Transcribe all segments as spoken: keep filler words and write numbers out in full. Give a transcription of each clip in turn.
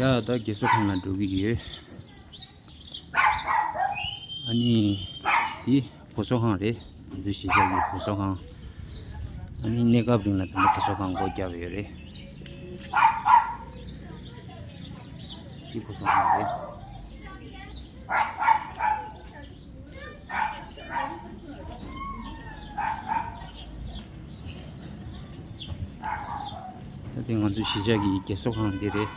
ཡ་ད་རྒས་གསོ་ཁང་ལ་འགྲོ་གི་ཡོད། ཨ་ནི་འདི་བུ་གསོ་ཁང་རེད། ང་ཚོའི་གཞིས་ཆགས་ཀྱི་བུ་གསོ་ཁང་། ཨ་ནི་གནས་སྐབས་རིང་ལ་དེ་འདྲ་བུ་གསོ་ཁང་སྒོ་བརྒྱབ་ཡོད་རེད། འདི་བུ་གསོ་ཁང་རེད། ད་དེ་ང་ཚོའི་གཞིས་ཆགས་ཀྱི་རྒས་གསོ་ཁང་འདི་རེད།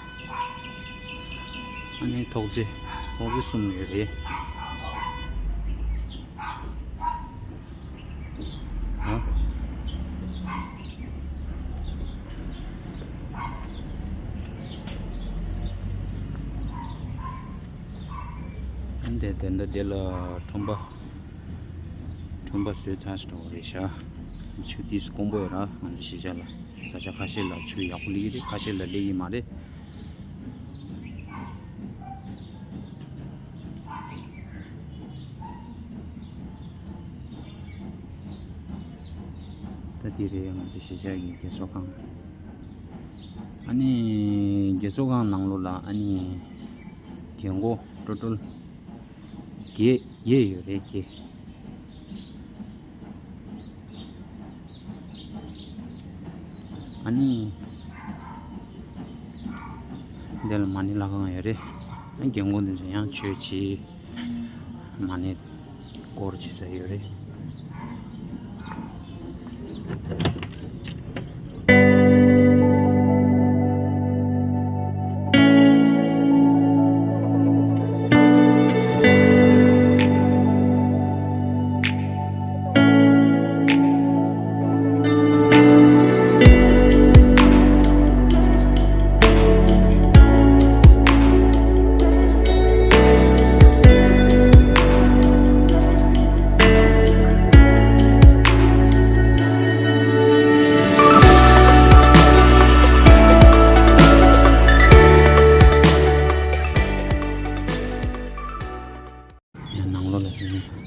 ཨ་ནི་ཐོག་བརྩེགས་ཐོག་བརྩེགས་གསུམ་ཡོད་རེད། ཨ། འདི་དེ་འདྲ་དེ་ལ་ཁྲོན་པ་ཁྲོན་པ་བཟོས་ཚར་འགྲོ་བ་རེད་ཤག་ཆུ་ཏིས་དཀོན་པོ་ཡོད་ར། ང་ཚོ་གཞིས་ཆགས་ལ་ས་ཆ་ཁ་ཤས་ལ་ཆུ་ཡག་པོ་སླེབས་ཀྱི་རེད། ཁ་ཤས་ལ་སླེབས་ཀྱི་མ་རེད། ད་འདི་རེད་ང་ཚོ་གཞིས་ཆགས་ཀྱི་རྒས་གསོ་ཁང་། ཨ་ནི་རྒས་གསོ་ཁང་ནང་ལོགས་ལ་ཨ་ནི་རྒན་གོག་ཊོ་ཊལ་བརྒྱད་བརྒྱད་ཡོད་རེད། བརྒྱད། ཨ་ནི་འདི་ལ་མ་ཎི་ལྷ་ཁང་ཡོད་རེད། ཨ་རྒན་གོག་འདི་ཚོ་ཡང་ཆོས་བྱེད། མ་ཎི་སྐོར་བྱེད་ས་ཡོད་རེད། ཡང་ནང་ལོགས་ལ་ཕྱིན་ནས།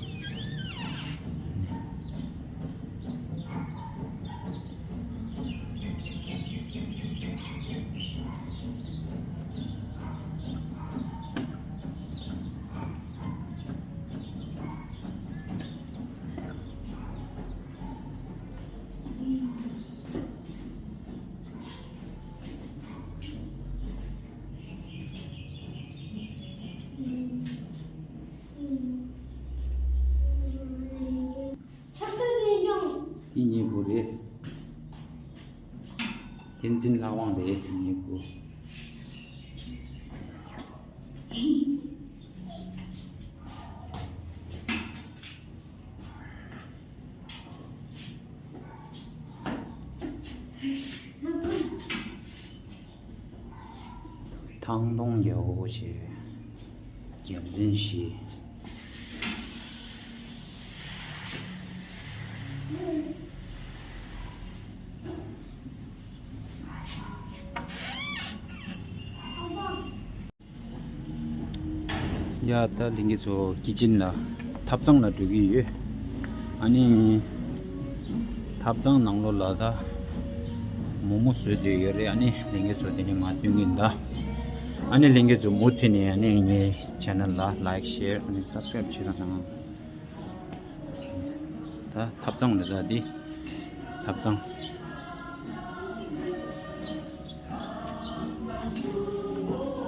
འདི་ངའི་བུ་རེད། བསྟན་འཛིན་ལྷ་དབང་རེད་ངའི་བུ། ཐང་སྟོང་རྒྱལ་པོ་ཆེ། རྒྱལ་མཚན་བཞི། ཡ་ད་ལྷན་རྒྱས་ཚོ་ཀི་ཅན་ལ་ཐབ་ཚང་ལ་འགྲོ་གི་ཡོད། ཨ་ནི་ཐབ་ཚང་ནང་ལོགས་ལ་ད་མོག་མོག་བཟོས་བསྡད་ཡོད་རེད། ཨ་ནི་ལྷན་རྒྱས་ཚོ་དེ་ནས་མར་སྟོན་གྱིན་གདའ། ཨ་ནི་ལྷན་རྒྱས་ཚོ་མུ་མཐུད་ནས་ཨ་ནི་ངའི་ཆེ་ནལ་ལ་ལའིཀ་ཤེར་ཨ་ནི་སབ་སི་ཀ་རེབ་བྱེད་རོགས་གནང་། ད་ཐབ་ཚང་རེད་ད་འདི། ཐབ་ཚང་།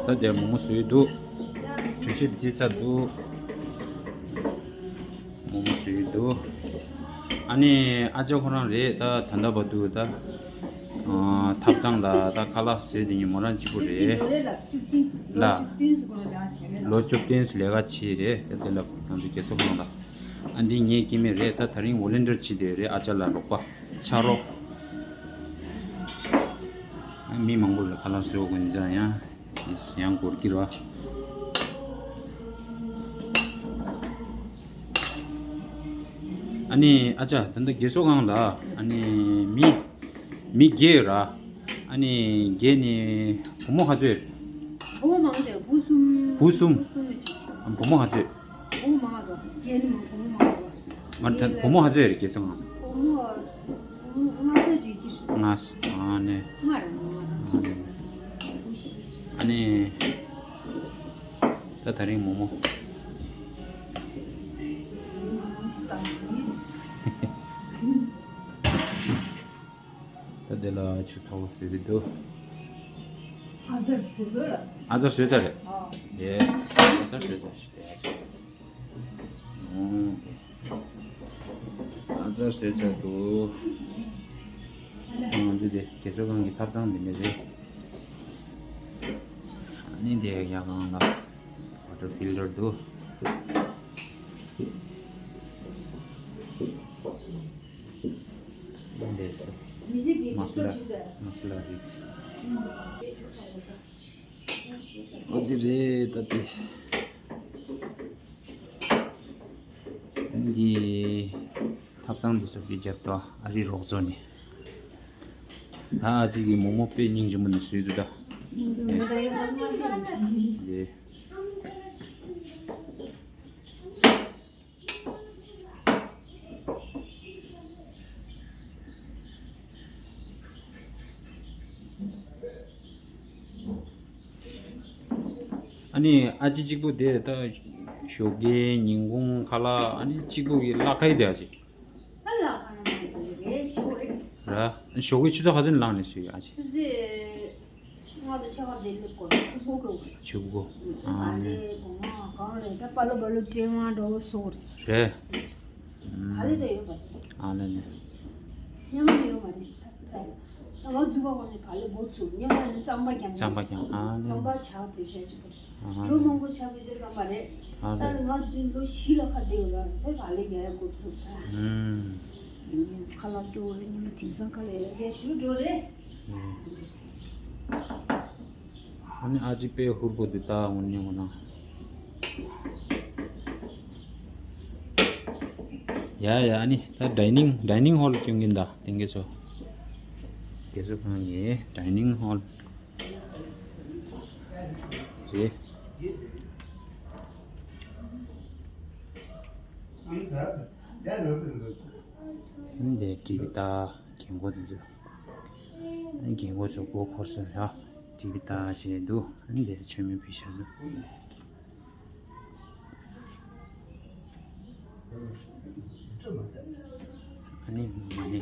ད་དེར་མོག་མོག་བཟོས་འདུག་གྲོ་ཞིབ་བརྩིས་ཚར་འདུག་མོག་མོག་བཟོས་འདུག་ཨ་ནི་ཨ་ཅག་ཁོ་རང་རེད་ད། ད་ལྟ་བར་དུ་ད་ཨ་ཐབ་ཚང་ལ་ད་ཁ་ལག་བཟོས་དེ་ཉིན་མོ་རང་གཅིག་པུ་རེད། ལ་ལོ་བཅུ་བདུན་ཙམ་ལས་ཀ་བྱས་རེད། ལོ་བཅུ་བདུན་ཙམ་ལས་ཀ་བྱས་རེད། ད་དེ་ལ་ང་ཚོ་རྒས་གསོ་ཁང་ལ། ཨ་འདི་ངའི་སྐྱེ་དམན་རེད། ད་དེ་རིང་ཝོ་ལན་ཊིར་བྱེད་བསྡད་ཡོད་རེད། ཨ་ཅག་ལ་རོགས་པ་ཕྱག་རོགས། ཨ་མི་མང་པོ་ལ་ཁ་ལག་བཟོ་དགོས་ནི་ཙང་ཡང་ཡང་འགོར་གྱི་རེད། ཨ་ནི་ཨ་ཅག་ད་ལྟ་རྒས་གསོ་ཁང་ལ་ཨ་ནི་མི་མི་བརྒྱད་ཡོད་ར། ཨ་ནི་བརྒྱད་ནི་བུ་མོ་ག་ཚོད་ཡོད། བུ་མོ་མང་ཆེ་བུ་གསུམ། བུ་གསུམ། བུ་གསུམ་ཡོད་ཅིག་བུ་མོ་ག་ཚོད་ཡོད། བུ་མོ་མང་དོ། བརྒྱད་ནི་མ་བུ་མོ་མང་དོ། ང་ད་བུ་མོ་ག་ཚོད་ཡོད་རེད་རྒས་གསོ་ཁང་། བུ་མོ་ལྔ་ཚོད་ཅིག་ཡོད་ཀྱི་རེད། ལྔ་ཨ་ནི། ལྔ་རེད་ལྔ་རེད། ཨ་ནི། བུ་བཞི། ཨ་ནི། ད་དེ་རིང་མོག་མོག་ད་དེ་ལ་ཆུ་ཚ་བོ་བཟོས་ཀྱི་འདུག་ཨ་ཙར་བཟོས་ཚར་རེད། ཨ་ཙར་བཟོས་ཚར་རེད། ཨ། ཡེ། ཨ་ཙར་བཟོས་ཚར་རེད། ཨ་ཙར་བཟོས་ཚར་འདུག་ཨ། འདི་དེ་རྒས་གསོ་ཁང་གི་ཐབ་ཚང་འདི་འདྲ་རེད། ཨ་ནི་དེ་ཡ་གང་ལ་ཝ་ཊར་ཕིལ་ཊར་འདུག་འདི་ཟེར། མ་སི་ལ། མ་སི་ལ་རིགས། འོ་དེ་རེད་ད་དེ། འདི་ཐབ་ཚང་འདི་ཚོ་དཔེ་རྒྱབ་ཏོ། ཨ་རི་རོགས་ཚོ་ནི། ད་ཨ་ཅེ་གི་མོག་མོག་དཔེ་སྙིང་རྗེ་མོ་ནི་བཟོས་འདུག་ད། འདི། ཨ་ནི་ཨ་ཅེ་གཅིག་པོ་དེ་ད་ཞོགས་ཀའི་ཉིན་གུང་ཁ་ལག་ཨ་ནི་གཅིག་པོ་གི་བརླག་ཁ་ཡི་དེ་ཨ་ཅེ། ཨ་ལག་ཁ་ན་མ་རེད་ཆོག་རེད། ར། ཞོགས་ཀའི་ཆུ་ཚོད་ག་ཚོད་ནས་ལངས་ནས་བཟོས་ཡོད་ཨ་ཅེ། ཆུ་ཚོད། ང་ཚོ་ཆ་ག་དེ་ལུག་གོ་ཆུ་བུ་གོ་ཆུ་བུ་གོ་ཨ་ནི། ག་ལེ་གོ་མ་གང་རེད་ད་པ་ལོ་པ་ལོ་ཀྲེ་མ་འགྲོ་སོ་རེད། རེད། ག་ལེ་ད་ཡོད་པ་རེད། ཨ་ལེ་ལེ། ཉམས་མ་ཡོད་པ་རེད་ད། ད་ང་ཚོ་ག་གོ་ནས་ག་ལེ་འགོ་ཚུགས་ཉམས་མ་ནི་རྩམ་པ་རྒྱང་རྩམ་པ་རྒྱང་ཨ་ལེ། རྩམ་པ་ཆག་བེ་ཤ་ཅིག་པ་རེད། ལོ་མང་པོ་ཆག་བེ་ཤ་རྩམ་པ་རེད། ཨ་ད་ལེ། ང་ཚོ་ལོ་བཞི་ལ་ཁ་བདེ་བ་རེད་ག་ལེ་ཡ་ཡ་འགོ་ཚུགས་ད། ཁ་ལག་སྐྱོ་བོ་རེད་ཉི་མ་དེང་སང་ཁ་ལག་ཡ་ཡ་ཞུ་འགྲོ་རེད། ཨ་ནི་ཨ་ཅེ་དཔེ་ཧུར་པོ་འདུག་ད་འོ་ནི་འོ་ན། ཡ་ཡ་ཨ་ནི་ད་ཌའི་ནིང་ཌའི་ནིང་ཧོལ་སྐྱོང་གིན་ད་ལྷན་རྒྱས་ཚོ། རྒས་གསོ་ཁང་གི་ཌའི་ནིང་ཧོལ་རེད། ཨ་ནི་དེ་བྲིས་པའི་ད་རྒན་གོག་དེ་ཚོ། རྒན་གོག་ཚོ་མགོ་འཁོར་ས་ཡ། ཏི་བི་ཏ་བྱས་འདུག་ཨ་ནི་འདིར་མཆོད་མེ་ཕུལ་བཞག་འདུག་ཨ་ནི་མ་ཎི།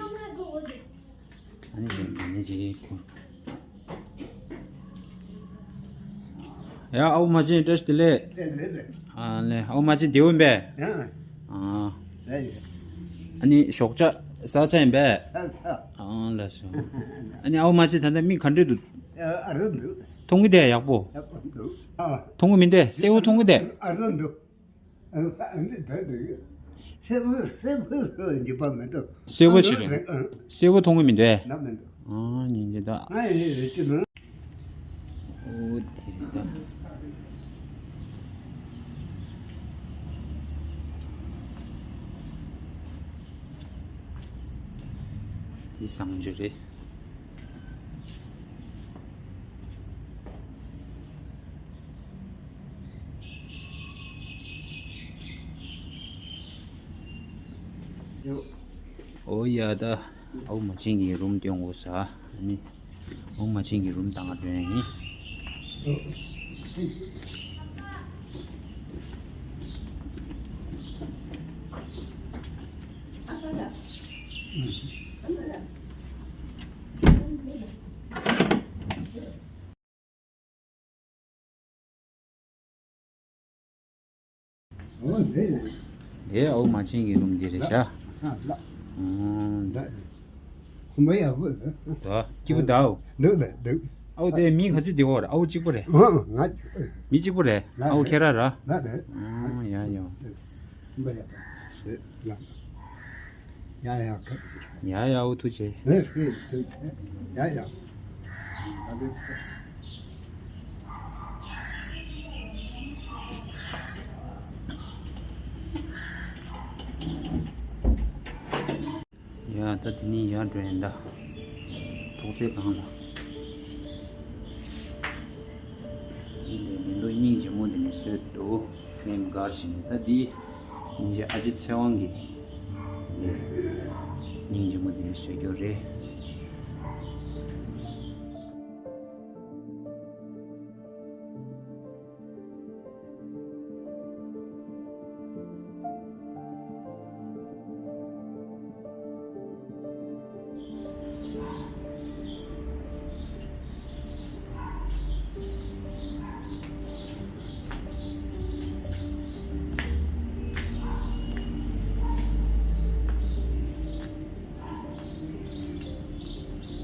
ཨ་ནི་འདིར་མ་ཎི་ཅིག་འཁོར། ཡ་ཨའུ་མ་ཅིན་བཀྲ་ཤིས་བདེ་ལེགས། ཨ་ལེ་ཨའུ་མ་ཅིན་བདེ་པོ་ཡིན་པས། ཨ། ཨ་ནི་ཞོགས་ཇ་ཟ་ཚར་ཡིན་པས། ཨ་ལགས་སོ། ཨ་ནི་ཨའུ་མ་ཅིན་ད་ལྟ་མིག་ག་འདྲ་འདུག་མཐོང་གི་བསྡད་ཡག་པོ། མཐོང་གི་མི་འདུག་གསལ་པོ་མཐོང་གི་བསྡད། སེར་པོ་སེར་པོ་ཞིག་རེད། སེར་པོ་མཐོང་གི་མི་འདུག་ཨ་སྙིང་རྗེ་ད། ཨོ་དེ་རེད་ད། དེ་བཟང་རྒྱུ་རེད། ཨོ་ཡ་ད། ཨའུ་མ་ཅིན་གྱི་རུམ་སྟོན་དགོས་ས། ཨ་ནི། ཨའུ་མ་ཅིན་གྱི་རུམ་དང་ང་སྟོན་ཡིན། འོ་འདི་རེད། དེ་ཨའུ་མ་ཅིན་གྱི་རུམ་འདི་རེད་ཤག་ཨ་ལ། ཨོ། ད། ཁོམ་པ་ཡག་པོ་འདུག་ད་སྐྱིད་པོ་འདུག་ཨའུ། འདུག་ད་འདུག་ཨའུ་དེ་མི་ག་ཚོད་བསྡད་ཡོད་རེད། ཨའུ་གཅིག་པོ་རེད། ཨོ་ང་གཅིག་པོ་རེད། མི་གཅིག་པོ་རེད། ལ་ཨའུ་རེད། ཁྱེད་རང་ར། ལ་རེད། ཨོ་ཡ་ཡ། ཁོམ་པ་ཡག་པོ་རེད་ལ། ཡ་ཡ་ཁ། ཡ་ཡ་ཨོ་ཐུགས་རྗེ་ཆེ། ཡ་ཡ། ཡ་ད་དེ་ནས་ཡར་འགྲོ་ཡིན་ད། ཐོག་བརྩེགས་སྒང་ལ། འདི་ལས་མི་འདུག་སྙིང་རྗེ་མོ་འདི་ནས་བཟོས་འདུག་ཧྥེམ་གར་བཞིན་ད་འདི། སྙིང་རྗེ་ཨ་ཅེ་ཚེ་དབང་གིས། སྙིང་རྗེ་མོ་འདི་ནས་བཟོས་རྒྱུ་རེད།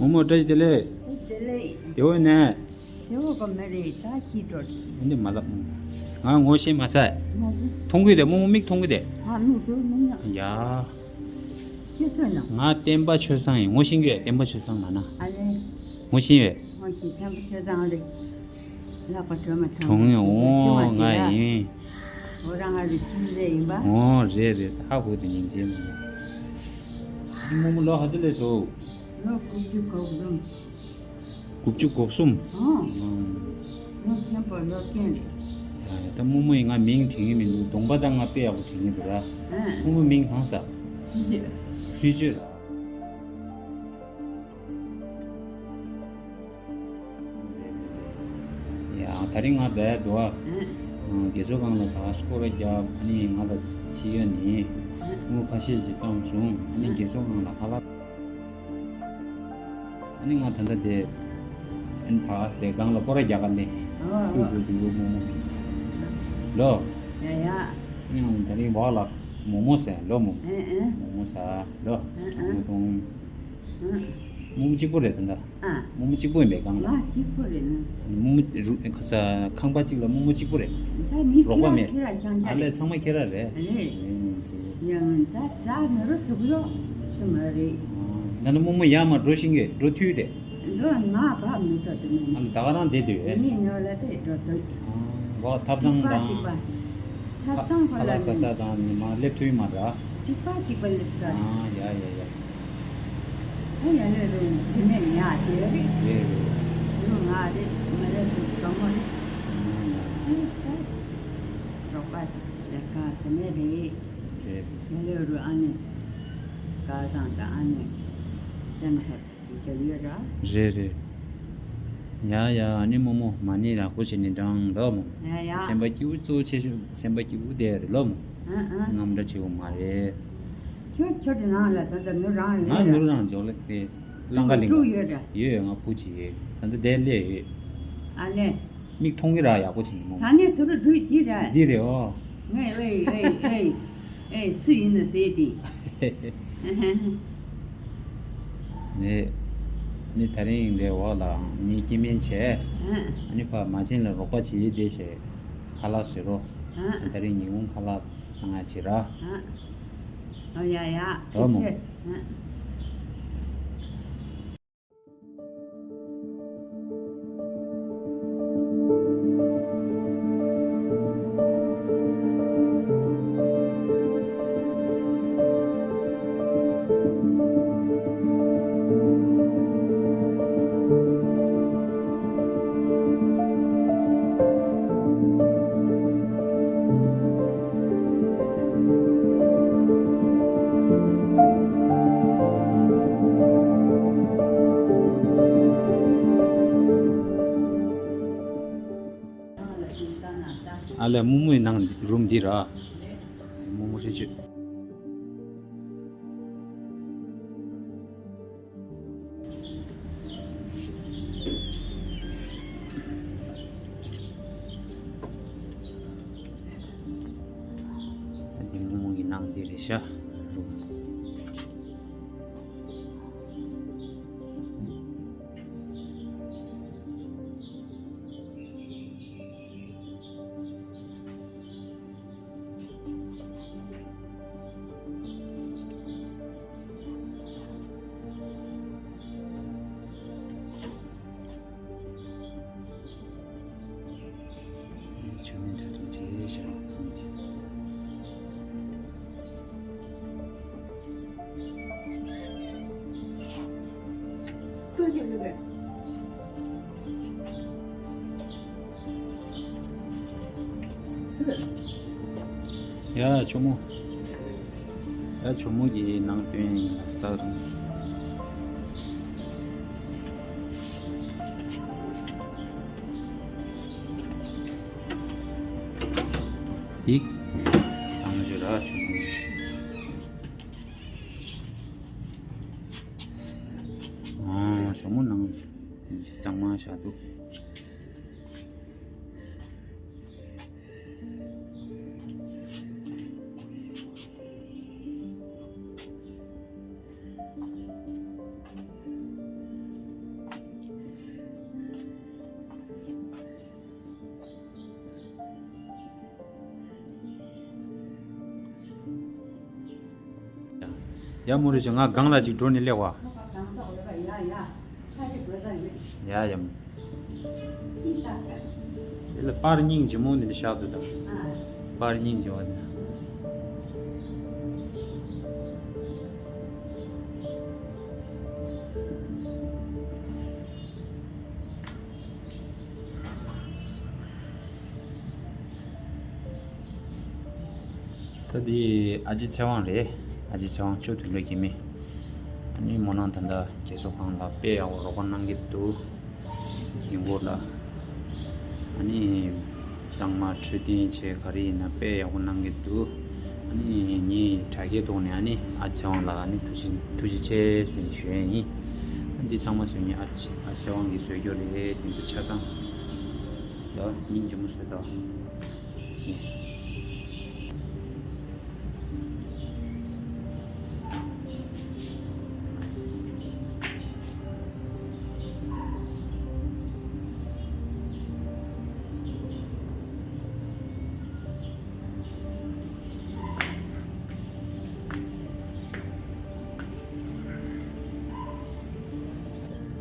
རྨོ་མོ་བཀྲ་ཤིས་བདེ་ལེགས། བདེ་ལེགས། བདེ་བོ་ནས། བདེ་བོ་ག་མེད་རེད། ད་ཤི་འགྲོ། འདི་མ་ལབ། ང་ངོ་ཤེས་མ་ས། མ་ཟེར། མཐོང་གི་རེད། རྨོ་མོ་མིག་མཐོང་གི་རེད། ང་མིག་དེ་མི་ཉག་ཡ། ཁྱེད་ཚོ་ན། ང་བསྟན་པ་ཆོས་བཟང་ཡིན། ངོ་ཤེས་ཀྱི་རེད། བསྟན་པ་ཆོས་བཟང་ལ་ན། ཨ་ལེ། ངོ་ཤེས་ཡོད། ངོ་ཤེས། བསྟན་པ་ཆོས་བཟང་རེད། ལག་པ་གྲོལ་མ་ཐང་གྲོང་ཡོང་། འོ་ང་ཡིན། འོ་རང་ང་རེ་ཁྱིམ་ལས་ཡིན་པ། འོ་རེད་རེད། ཧ་གོ་དེ་ཉིན་མཚན་མ་རེད། འདི་རྨོ་མོ་ལོ་ག་ཚོད་སླེབས་སོང་། ལོ་དགུ་བཅུ་གོ་གསུམ། དགུ་བཅུ་གོ་གསུམ། ཨང་། ཨང་། ངོ་ཤེས་པ་ལོ་རྒན་རེད། ཡ་ཡ། ད་རྨོ་མོ་ཡིས་ང་མིང་དྲན་གྱི་མི་འདུག་གདོང་པ་ད་ང་དཔེ་ཡག་པོ་དྲན་གྱི་འདུག་ར། ཨང་། རྨོ་མོ་མིང་གང་ཟེར། ཧྲི་ཅོ། ཧྲི་ཅོ་ར། ཡ། དེ་རིང་ང་བསྡད་འདུག་ཨ། ཨང་། རྒས་གསོ་ཁང་ལ་ད་སྐོར་ར་བརྒྱབ། ཨ་ནི་ང་ལ་ཕྱི་ཡོད་ནི་དངུལ་ཁ་ཤས་ཅིག་བཏང་བྱུང་། ཨ་ནི་རྒས་གསོ་ཁང་ལ་ཁ་ལག་ཨ་ནི་ང་ད་ལྟ་དེ། ཨ་ནི་ད་དེ་སྒང་ལ་སྐོར་ར་རྒྱག་ག་ནི། ཨ། སུ་སུ་འདུག་རྨོ་མོ། ལོ། ཡ་ཡ། ཨ་ནི་ང་དེ་རིང་བག་ལ་མོག་མོག་ཟ། ལོ་རྨོ་མོ། ཨེ་ཨེ། མོག་མོག་ཟ། ལོ། ཨེ་ཨེ། གྲོགས་མོ་དང་། ཨེ། རྨོ་མོ་གཅིག་པོ་རེད་ད་ལྟ། ཨ། རྨོ་མོ་གཅིག་པོ་ཡིན་པས་སྒང་ལ། ང་གཅིག་པོ་རེད་ན། རྨོ་མོ་རུ་ཁ་ས་ཁང་པ་གཅིག་ལ་རྨོ་མོ་གཅིག་པོ་རེད། ད་མི་རོགས་པ་མེད། ཁྱེད་རང་ཁྱེད་རང་ཨ་ལས་ཚང་མ་ཁྱེད་རང་རེད། རེད། ཡང་ད་ད་མི་རོ་དུག་ལོ་སུ་མ་རེད། ད་ནི་རྨོ་མོ་ཡར་མར་འགྲོ་ཤེས་ཀྱི་འགྲོ་ཐུབ་དེ། འགྲོ་ང་བག་མི་ཐོག་དུ་མིན། ཨ་ལ་ད་ག་རང་བསྡད་དུས། ཨ་ནི་ཉོ་ལ་དེ་འགྲོ་ཐུབ། ཨ། བག་ཐབ་ཚང་དང་། ཐབ་ཚང་ཁ་ལག་ཟ་ས་དང་ཉི་མ་སླེབས་ཐུབ་ཡོད་མ་རེད། ཏིག་པ་ཏིག་པ་སླེབས་ས་རེད། ཨ་ཡ་ཡ་ཡ། ཨ་ཡ་ལེ་རུ་དེ་ནས་ཉག་དེ་རེད། རེད་རེད། རུ་ང་རེད་མ་རེད་དུ་གྲོགས་མོ་རེད། ཨ་ཡ། ཨ་ཡ། རོགས་པ་ཟེར་ག་དེ་ནས་རེད། རེད། ཡ་ལེ་རུ་ཨ་ནེ་དགའ་ཚང་དང་ཨ་ནེ་སེམས་ཐག་དེ་ཚོ་ཡོད་ར། རེད་རེད། ཡ་ཡ། ཨ་ནི་རྨོ་མོ་མ་ཎི་ཡག་པོ་བྱས་ནས་བགྲང་ལོ་རྨོ། ཡ་ཡ། སེམས་པ་སྐྱིད་པོ་གཙོ་ཆེ་ཤོས་སེམས་པ་སྐྱིད་པོ་བསྡད་རེད་ལོ་རྨོ། ཨ་ཨ། རྔམ་འདྲ་བྱེད་དགོས་མ་རེད། ཁྱོད་ཁྱོད་ཀྱི་ནང་ལ་ད་ལྟ་ནུ་རང་ཡོད་ང་ར། ནུ་རང་འཇོག་ལེ་དེ་གླང་ག་ལིང་ཕྲུག་ག་ཡོད་ར། ཡོད་ཡོད། ང་བུ་གཅིག་ཡོད། ད་ལྟ་དེར་སླེབས་ཡོད། ཨ་ལེ། མིག་མཐོང་གི་ར་ཡག་པོ་བྱས་ནས་རྨོ་མོ། ད་ནས་ཚུར་འགྲོ་འདི་ར། འདི་རེད་ཨོ། ངས་ཨེ་ཨེ་ཨེ་ཨེ་སུ་ཡིན་ན་ཟེར་ཏེ། ནས་ནི་དེ་རིང་འདི་འོག་ལ་ངའི་སྐྱེ་དམན་བྱས། ཨ་ནི་ཕ་མ་ཆེན་ལ་རོགས་པ་བྱེད་ཡི་བསྡད་བྱས་ཁ་ལག་བཟོས་རོགས། ཨ་དེ་རིང་ཉིན་གུང་ཁ་ལག་གནང་ཡ་བྱེད་ར། ཨ་ཡ་ཡ། རོགས་མོ། ཨ། ཨ་ལས། རྨོ་མོའི་ནང་རུམ་འདི་ར། རྨོ་མོ་ཧྲི་ཅོ། འདི་རྨོ་མོ་གི་ནང་འདི་རེད་ཤག་ཡ་ཇོ་མོ། ཡ་ཇོ་མོ་གི་ནང་སྟོན་ཡིན་ལ་སྟག་རིང་། འདི་བཟང་ཞིག་ར་ཇོ་མོ། ཨ་ཇོ་མོ་ནང་གཙང་མ་བཞག་འདུག་ཡ་མོ་རེ་ཅོ། ང་སྒང་ལ་ཅིག་འགྲོ་ནས་སླེབས་བ། ཡ་ཡ་མོ། དེ་ལ་པར་སྙིང་རྗེ་མོ་འདི་ནས་བཞག་འདུག་དང་། པར་སྙིང་རྗེ་བ་འདི། ད་འདི་ཨ་ཅེ་ཚེ་དབང་རེད། ཨ་ཅེ་ཚེ་དབང་ཆོས་དུང་འབྲེལ་གྱི་མི། ཨ་ནི་མོ་ནང་ད་ལྟ་རྒས་གསོ་ཁང་ལ་དཔེ་ཡག་པོ་རོགས་པ་གནང་གི་འདུག་གྱིན་གོ་ལ། ཨ་ནི་གཙང་མ་འཕྲོད་བསྟེན་བྱས་ག་རེ་ཡིན་ན་དཔེ་ཡག་པོ་གནང་གི་འདུག་ཨ་ནི་ངས་དྲ་རྒྱའི་ཐོག་ནས་ཨ་ནི་ཨ་ཅེ་ཚེ་དབང་ལ་ཨ་ནི་ཐུགས་རྗེ་ཐུགས་རྗེ་ཆེ་ཟེར་ནས་ཞུ་ཡས་ཡིན། ཨ་འདི་ཚང་མ་བཟོས་ནས་ཨ་ཅེ་ཨ་ཅེ་ཚེ་དབང་གིས་བཟོས་རྒྱུ་རེད། དེ་ཚོ་ཆ་ཚང་ལ་སྙིང་རྗེ་མོ་བཟོས་དང་།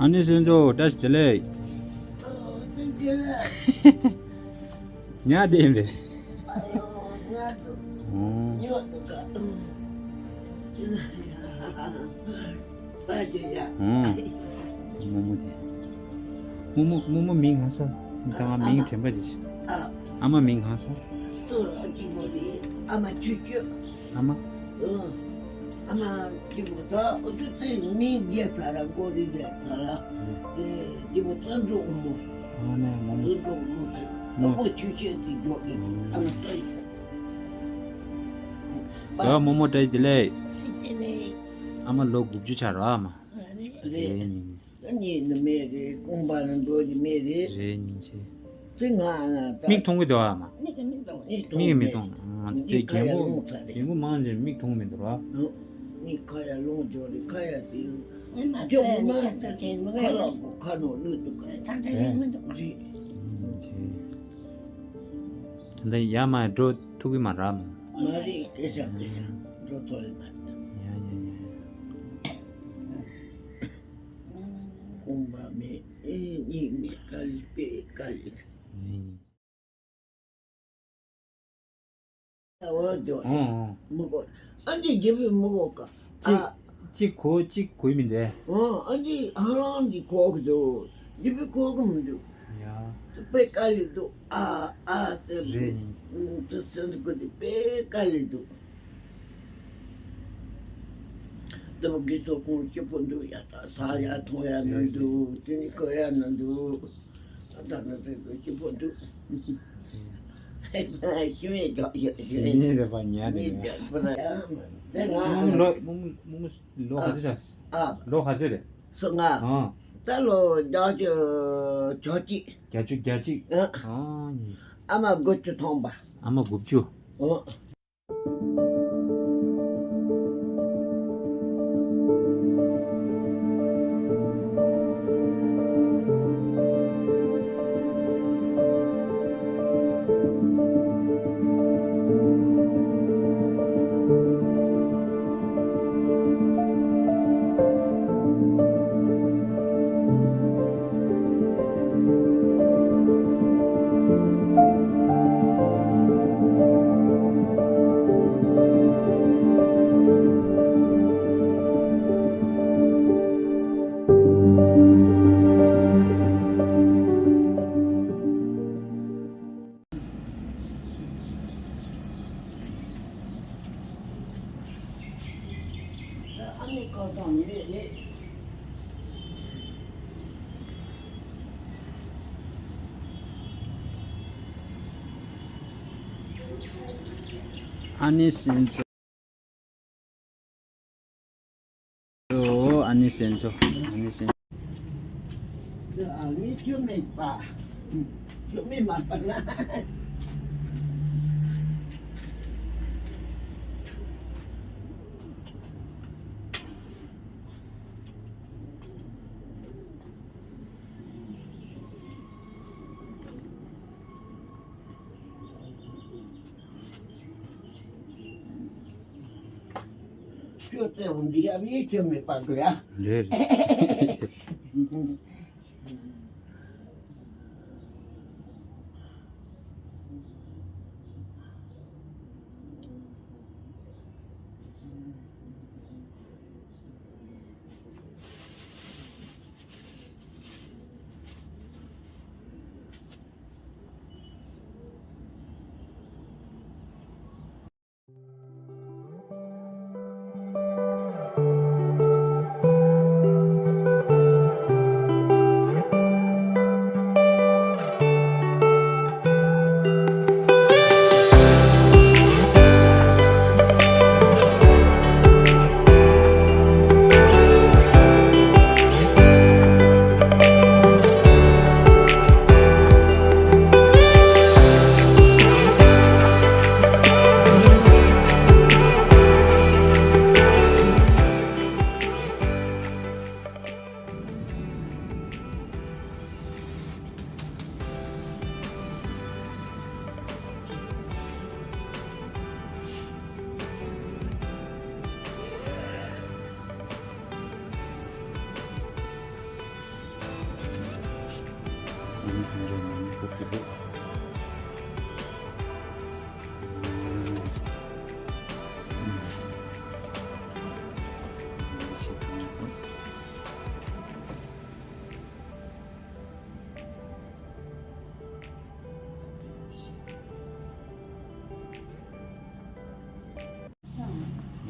ཨ་ནེ་སོན་ཚོ་བཀྲ་ཤིས་བདེ་ལེགས། ཉལ་བསྡད་ཡིན་པས། ཨོ། ཨོ། རྨོ་མོ་དེ། རྨོ་མོ་རྨོ་མོ་མིང་གང་ཟེར། ད་ང་མིང་དྲན་པ་ཅིག་ཨ་མ་མིང་གང་ཟེར། ཨ་མ། ཨ་མ་སྐྱིད་པོ་ད་ཨུ་ཚུགས་ཚེ་མིང་རྒྱལ་ཚ་ར་མགོ་རིལ་རྒྱལ་ཚ་ར། དེ་སྐྱིད་པོ་བརྩོན་འགྲུས་དབང་པོ། ཨ་ནེ་རྨོ་མོ། བརྩོན་འགྲུས་དབང་པོ་ཚེ་དཔོན་པོ་ཆོས་སྐྱོང་དེ་མགྱོགས་ཀྱི་ཨ་མ་ས་ཡི། ད་རྨོ་མོ་བཀྲ་ཤིས་བདེ་ལེགས། ཨ་མ་ལོ་དགུ་བཅུ་ཆགས་ར་ཨ་མ། རེད། རེད་ནི། ད་གཉིད་ནི་མེད་རེད། རྐང་པ་ནི་འགྲོ་གི་མེད་རེད། རེད་ཉིན་ཆེ། ཚེ་ང་ན་ད། མིག་མཐོང་གི་འདུག་ཨ་མ། མིག་མི་མཐོང་། མིག་མི་མཐོང་། ཨ་དེ་རྒན་པོ་རྒན་པོ་མང་ཆེ་མིག་མཐོང་གི་མི་འདུག་ར། མིག་ཁ་ཡར་ལོང་འགྲོ་རེད། ཁ་ཡར་དེ། ཨ་མ་ཅོག་མ་ཁ་ལག་པོ་ཁ་ནང་བླུགས་འདུག་ག་རེད། ད་ལྟ་ཡིན་མི་འདུག་རེད། ཉིན་ཆེ། ད་ཡར་མར་འགྲོ་ཐུབ་ཀྱི་མ་རེད་ཨ་མ། མ་རེད། སྐད་ཆ་སྐད་ཆ་འགྲོ་ཐུབ་ཀྱི་མ་རེད། ཡ་ཡ་ཡ། རྐང་པ་མེད། ཨེ་གཉིད་མེད། དཀའ་ལས་དཔེ་དཀའ་ལས། ཨོ་ཨོ། མི་གོ། ཨ་འདི་རྒྱལ་པོས་མི་གོ་ག་གཅིག་ཨ། གཅིག་གོ་གཅིག་གོ་མི་འདུག་ཨོ་ཨ་འདི་ཧ་ལམ་འདི་གོ་གི་འདུག་རྒྱལ་པོས་གོ་གི་མི་འདུག་ཡ། དཔེ་དཀའ་ལས་འདུག་ཨ་ཨ་ཟེར་རེད། འདུག་དེ་ཟེར་འདུག་གི་འདུག་དཔེ་དཀའ་ལས་འདུག་ལྟ་བུ་དགེ་ཚོགས་ཁོང་སྐྱིད་པོ་འདུག་ཡ། ད་ཟ་ཡ་འཐུང་ཡ་ནི་འདུག་དེ་ནི་གོན་ཡ་ནི་འདུག་ད་ནི་དེ་ཚོ་སྐྱིད་པོ་འདུག་ཤི་མེད་རྒྱག་ཡོད་ཤི་མེད་རེད་པ། ཉལ་ནས་ཡོད། དེ་ང་རྨོ་མོ་ལོ་རྨོ་མོ་རྨོ་མོ་ལོ་ག་ཚོད་ཆགས། ཨ། ལོ་ག་ཚོད་རེད། སོ་ང་། ཨ། ད་ལོ་བརྒྱད་ཅུ་གྱ་གཅིག་བརྒྱད་ཅུ་གྱ་གཅིག་ཨ། ཨ་ནི། ཨ་མ་དགུ་བཅུ་ཐམ་པ། ཨ་མ་དགུ་བཅུ། ཨོ། ཨ་ནེ་སོན་ཚོ། ཨ་ནེ་སོན་ཚོ། ཨ་ནེ་སོན། ཨ་ནི་ཁྱོད་མེད་པ། ཁྱོད་མེད་མ་པ་ན། ཁྱོད་ཚེ་འོང་འདི་ཡ་བའི་ཁྱོད་མི་པ་དགོས་ཡ། རེད་རེད།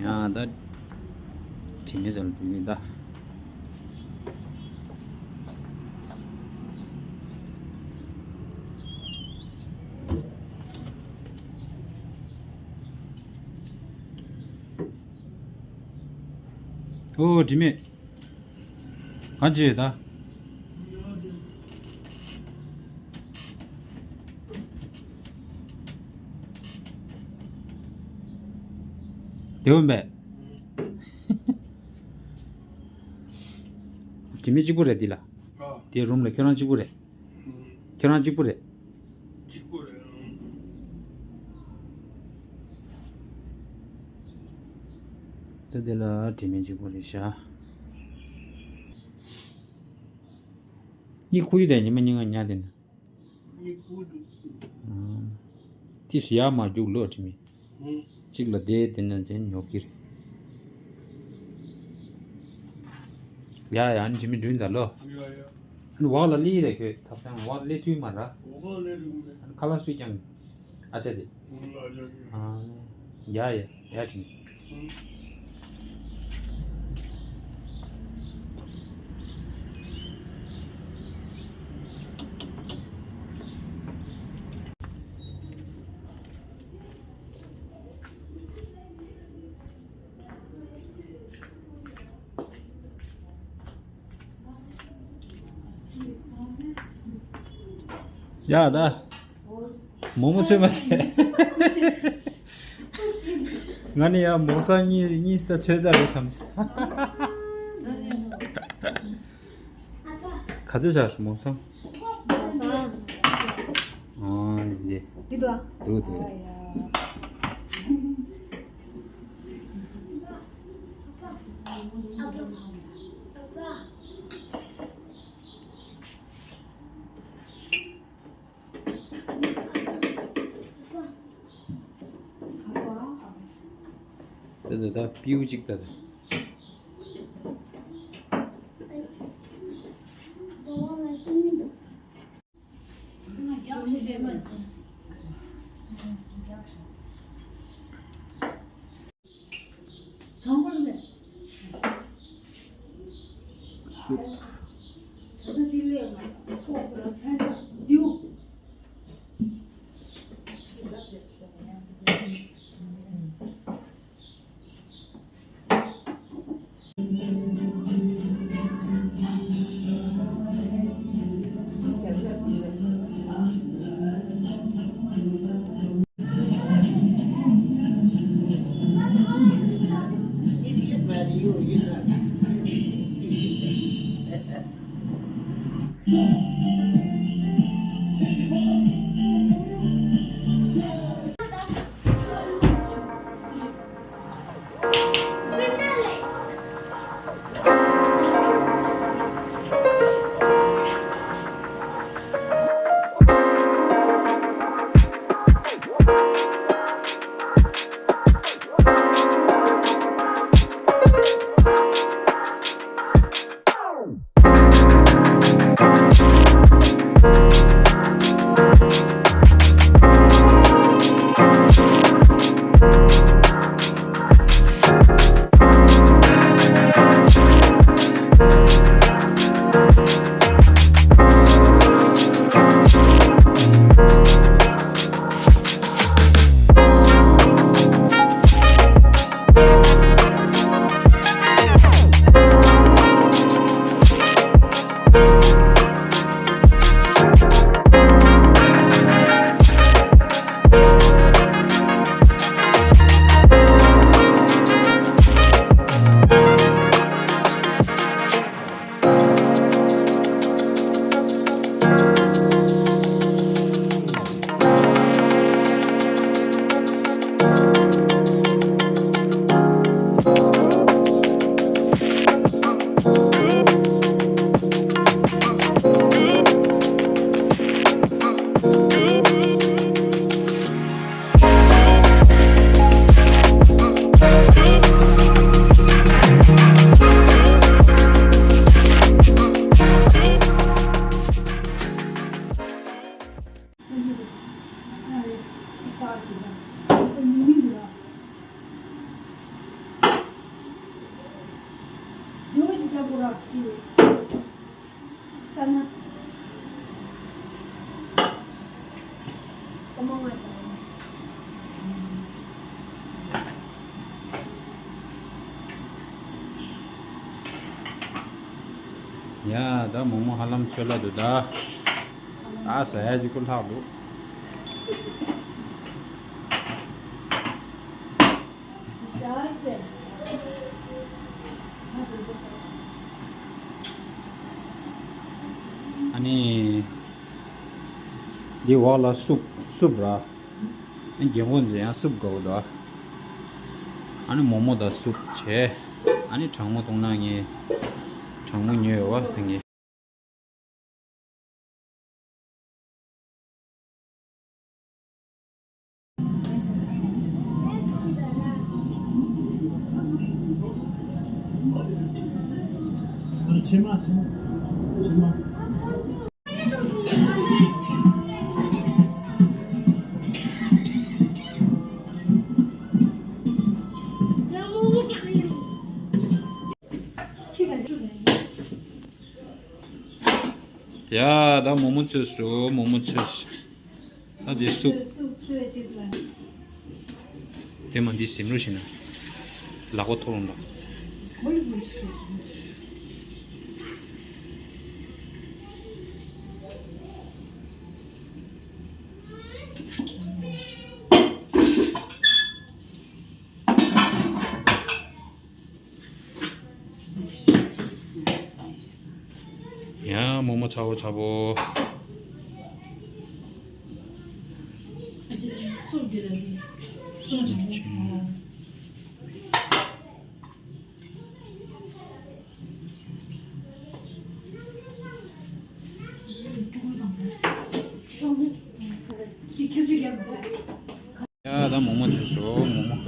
ཡང་ད་དྲི་མེད་ཙམ་འབུལ་གྱིན་གདའ། ཨོ་དྲི་མེད། གང་བྱེད་ད། དེ་འོན་པས། དྲི་མེད་གཅིག་པོ་རེད་འདི་ལ། དེ་རུམ་ལ་ཁྱོད་རང་གཅིག་པོ་རེད། ཁྱེད་རང་གཅིག་པུ་རེད། གཅིག་པུ་རེད། ད་དེ་ལ་དྲི་མེད་གཅིག་པུ་རེད་ཤག་གཉིད་ཁུག་ཡོད་དེ་ཉི་མ་གཉིས་ལྔ་ཉལ་དེ་ནི། གཉིད་ཁུག་འདུག་ཏི་སི་ཡར་མར་རྒྱུག་ལོ་དྲི་མེད། གཅིག་ལ་བསྡད་དེ་ནས་ཚན་ཉོ་གི་རེད། ཡ་ཡ་ཨ་ནི་དྲི་མེད་འགྲོ་ཡིན་ད་ལོ། ཡ་ཡ། ཨ་ནི་འོག་ལ་སླེབས་རེད་ཁྱོད་ཐབ་ཚང་འོག་ལ་སླེབས་ཐུབ་མ་ར། འོག་ལ་སླེབས་ཐུབ་མེད། ཨ་ནི་ཁ་ལག་སུས་ཀྱང་ཨ་ཅག་དེ། ཨ་ཅག་གིས། ཨ་ཡ་ཡ་ཡ་དྲི་མེད། ཡ་ད། མོག་མོག་ཚོད་མ་ཟེར། ང་ནི་ཡ་མོག་ས་གཉིས་གཉིས་ད་ཚོད་ཙག་རེད་བསམ་ཟེར། ག་ཚོད་བཞག་སོང་མོག་ས། མོག་ས། ཨོ་འདི། འདི་འདུག་ཨ། འདུག་འདུག་ཨ་ཡ། དེ་ད་ད་པིའུ་གཅིག་ད་ད། སུ། ཡ། ད་མོག་མོག་ཧ་ལམ་ཚོད་ལ་འདུག་ད། ད་ཟ་ཡ་ཅིག་ཁོ་ལྷག་འདུག་ཨ་ནི། འདི་འོག་ལ་སུབ་སུབ་ར། ཨ་ནི་རྒན་གོག་འཛིན་ཡང་སུབ་དགའ་བོ་འདུག་ཨ་ནི་མོག་མོག་དང་སུབ་བྱས། ཨ་ནི་གྲང་མོ་བཏུང་ན་ངས་གྲང་མོ་ཉོས་ཡོད་བ་དེ་ངས། ཕྱེ་མ་ཕྱེ་མ་ཕྱེ་མ། ཡ། ད་མོག་མོག་ཚོས་སུ་མོག་མོག་ཚོས། ད་འདི་སུབ། དེ་མ་འདི་ཟིན་རོ་ཞིག་ན། ལག་པ་ཐོག་རུང་ལ། ཡ། མོག་མོག་ཚ་བོ་ཚ་བོ། ཡ། ད་མོག་མོག་བྱས་སོ་མོག་མོག་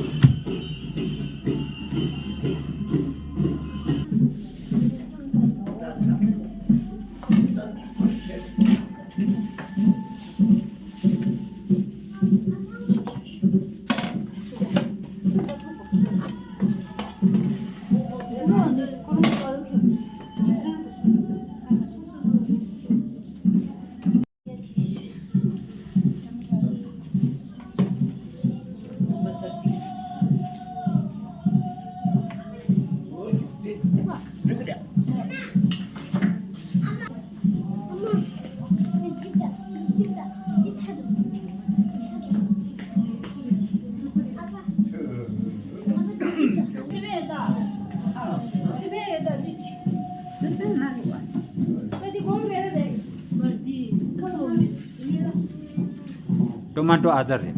ཊོ་མ་ཊོ་ཨ་ཅར་རེད།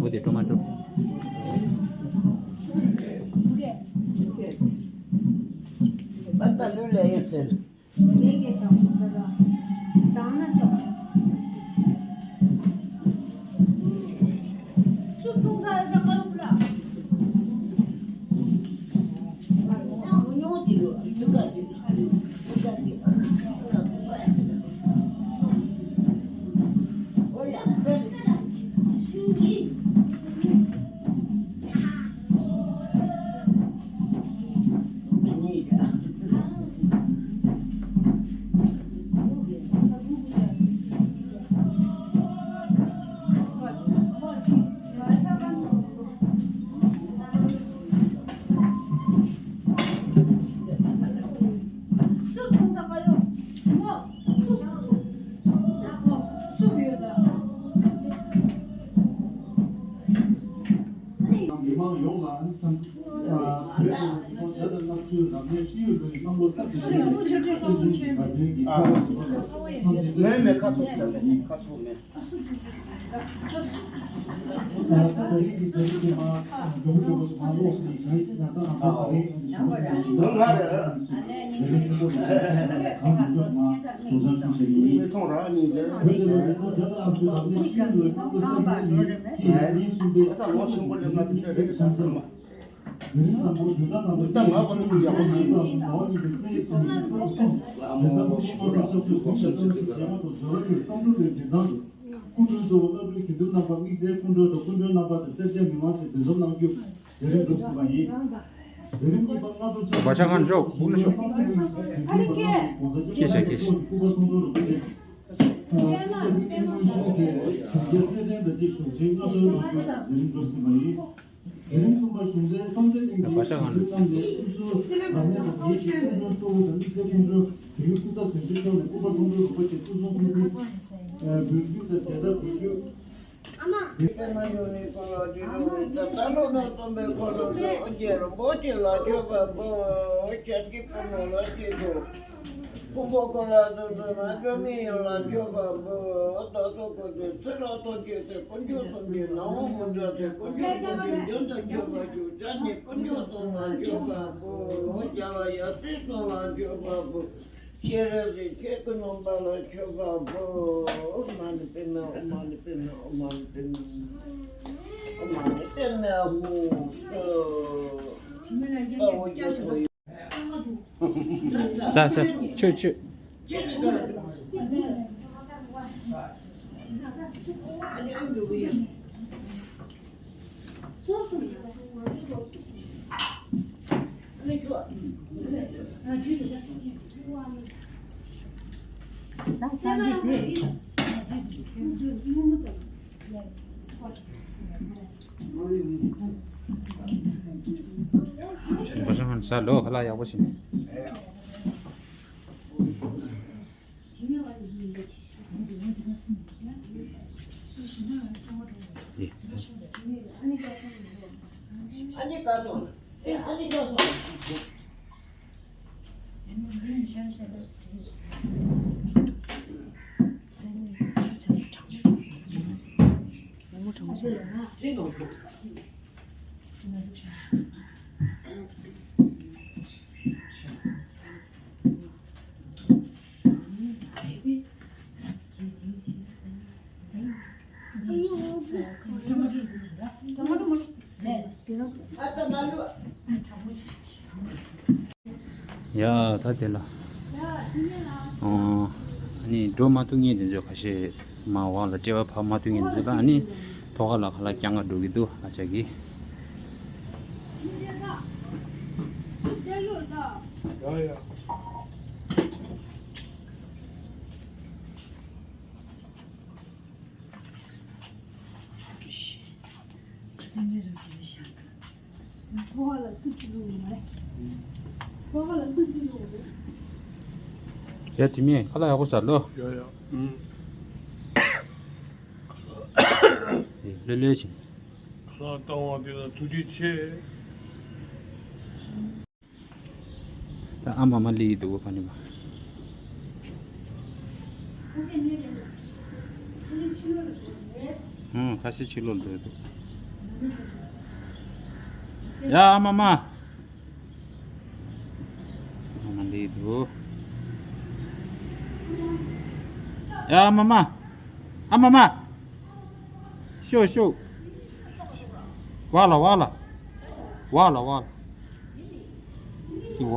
འོ་དེ་ཊོ་མ་ཊོ། མེད་མེད། ཁ་ཚོགས་ཟེར་མེད། ཁ་ཚོགས་མེད། སྐུ་མགྲོན་གཙོ་བོ་བླ་སྤྲུལ་དགེ་འདུན་རྣམ་པ། དམིགས་བསལ་སྐུ་མགྲོན་དང་སྐུ་མགྲོན་རྣམ་པ་དང་སེར་སྐྱ་མི་མང་ཚོས་འདུ་འཛོམས་གནང་རྒྱུ་མཛད་རིམ་གྲུབ་ཟིན་པ་ཡིན། མཛད་རིམ་གཉིས་པ་སྔ་དྲོ་ཆུ་ཚོད་བརྒྱད་ཅུ་ལ་གོང་ས་སྐྱབས་མགོན་ཆེན་པོ་མཆོག་གི་སྐུ་པར་མཐོང་གྲོལ་དང་བཅས། སེར་སྐྱ་སེར་ལྡན་དང་བཅས་ཞོགས་ཇའི་སྔ་དྲོའི་ལོ་རྒྱུས་མཛད་རིམ་གྲུབ་ཟིན་པ་ཡིན། དེ་རིང་ཐུགས་པ་གཞུང་འབྲེལ་སྟོང་རྩལ་གླིང་གི་བར་ཆ་གང་རེད། རྣམས་ནས་སྐུ་གཟུགས་རབ་གནས་དང་དེའི་རྗེས་སྐུ་མགྲོན་གཙོ་བོ་དང་དམིགས་བསལ་སྐུ་མགྲོན་དེ་རིང་སྐུ་ཚབ་དོན་གཅོད་མཆོག་ནས་སྐུ་པར་མཐོང་གྲོལ་རོགས་པ་བཅས་སྐུ་གཟུགས་ཐུགས་ཀྱི་འབུལ་རྒྱུ་དང་མཇལ་དར་འབུལ་རྒྱུ། པདྨ་འབྱུང་གནས་ཀུན་ལ་རྗེས་འཇུག་ནི། ད་ལྟ་ལོ་ན་གསུམ་པའི་འཁོར་ལོ་བཞུགས། ཨོ་རྒྱལ་རིན་པོ་ཆེ་ལ་མཆོད་པ་འབུལ། ཨོ་ཞབས་ཀྱི་པདྨ་ལ་སྐྱེས་སོ། ཕུང་པོ་འཁོར་ལ་སྡུག་བསྔལ་མ་འགྲོ་མི་ཡོངས་ལ་མཆོད་པ་འབུལ། བདག་སོགས་ཀུན་ཏུ་ཚེ་རབས་ཐོག་གཅིག་ཚེ་དཀོན་མཆོག་གསུམ་གྱི་ནང་དབང་མི་འདྲ་ཚེ་དཀོན་མཆོག་གསུམ་གྱི་རྒྱུན་དུ་མཆོད་པ་ཞུ། ཅག་ནི་དཀོན་མཆོག་གསུམ་ལ་མཆོད་པ་འབུལ། རྒྱལ་བ་ཡབ་སྲས་གསུམ་ལ་མཆོད་པ་འབུལ། ཤེས་རབ་རིན་ཆེན་ཀུན་སློང་པ་ལ་མཆོད་པ་འབུལ། ཨོཾ་མ་ཎི་པདྨེ། ཨོཾ་མ་ཎི་པདྨེ། ཨོཾ་མ་ཎི་པདྨེ། ཨོཾ་མ་ཎི་པདྨེ་ཧཱུྃ་སྭཱ་ཧཱ། ཟ་ཟ། ཆོས་ཆོས། བ་ཤང་ཧན་ས་ལོ་ཁ་ལག་ཡག་པོ་བྱིན། ཡ་ད་དེ་ལ། ཨོ། ཨ་ནི་འགྲོ་མ་ཐུབ་མཁན་དེ་ཚོ་ཁ་ཤས་མར་འོག་ལ་སྤྲད་པ་ཕབ་མ་ཐུབ་མཁན་དེ་ཚོ་ལ་ཨ་ནི་ཐོག་ཁ་ལ་ཁ་ལག་རྐྱང་ག་འགྲོ་གི་འདུག་ཨ་ཅག་གིས། ཡ་ཡ། ཡ་དྲི་མེད་ཁ་ལག་ཡག་པོ་ཟ་ལོ། ཡ་ཡ། ཨུམ། ལྷོད་ལྷོད་བྱིན། ཁ་ལག་བཏང་བ་དེ་ལ་ཐུགས་རྗེ་ཆེ། ད་ཨ་མ་མ་སླེབས་ཀྱི་འདུག་ག་ཕ་ནི་མ། ཧུང་། ཁ་ཤས་ཕྱི་ལོགས་འགྲོ་འདུག་ཡ་ཨ་མ་མ། ཨ་མ་སླེབས་ཀྱི་འདུག་ཡ་ཨ་མ་མ། ཨ་མ་མ། ཤོག་ཤོག་བ་ལ་བ་ལ། བ་ལ་བ་ལ། ཏི་བ།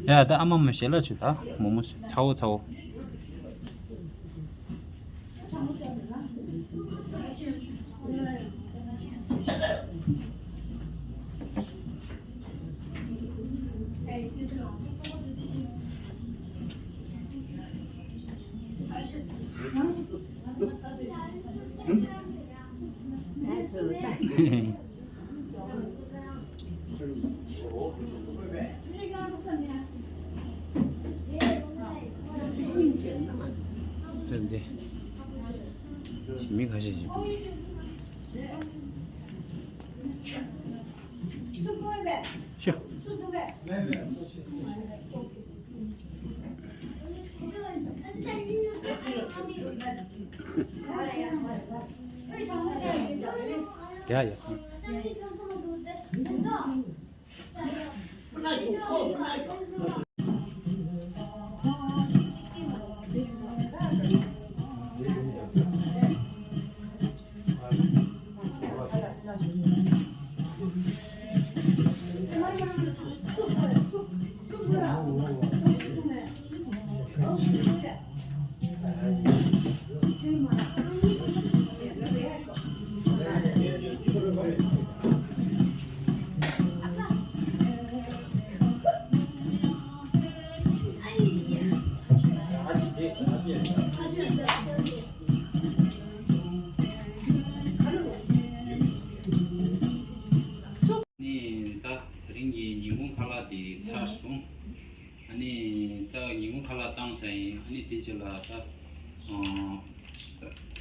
ཡ་ད་ཨ་མ་མ་ཞལ་ལག་མཆོད་ད། མོག་མོག་ཚ་བོ་ཚ་བོ། ད་འདི་ཞི་མི་ཁ་ཤས་ཤིག་ཤོ། ཡ་ཡ། ནི་ད་དེ་རིང་གི་ཉིན་གུང་ཁ་ལག་དེ་ཚར་སོང་། ཨ་ནི་ད་ཉིན་གུང་ཁ་ལག་བཏང་ཚར་ཡིན། ཨ་ནི་དེ་རྗེས་ལ་ད་ཨ་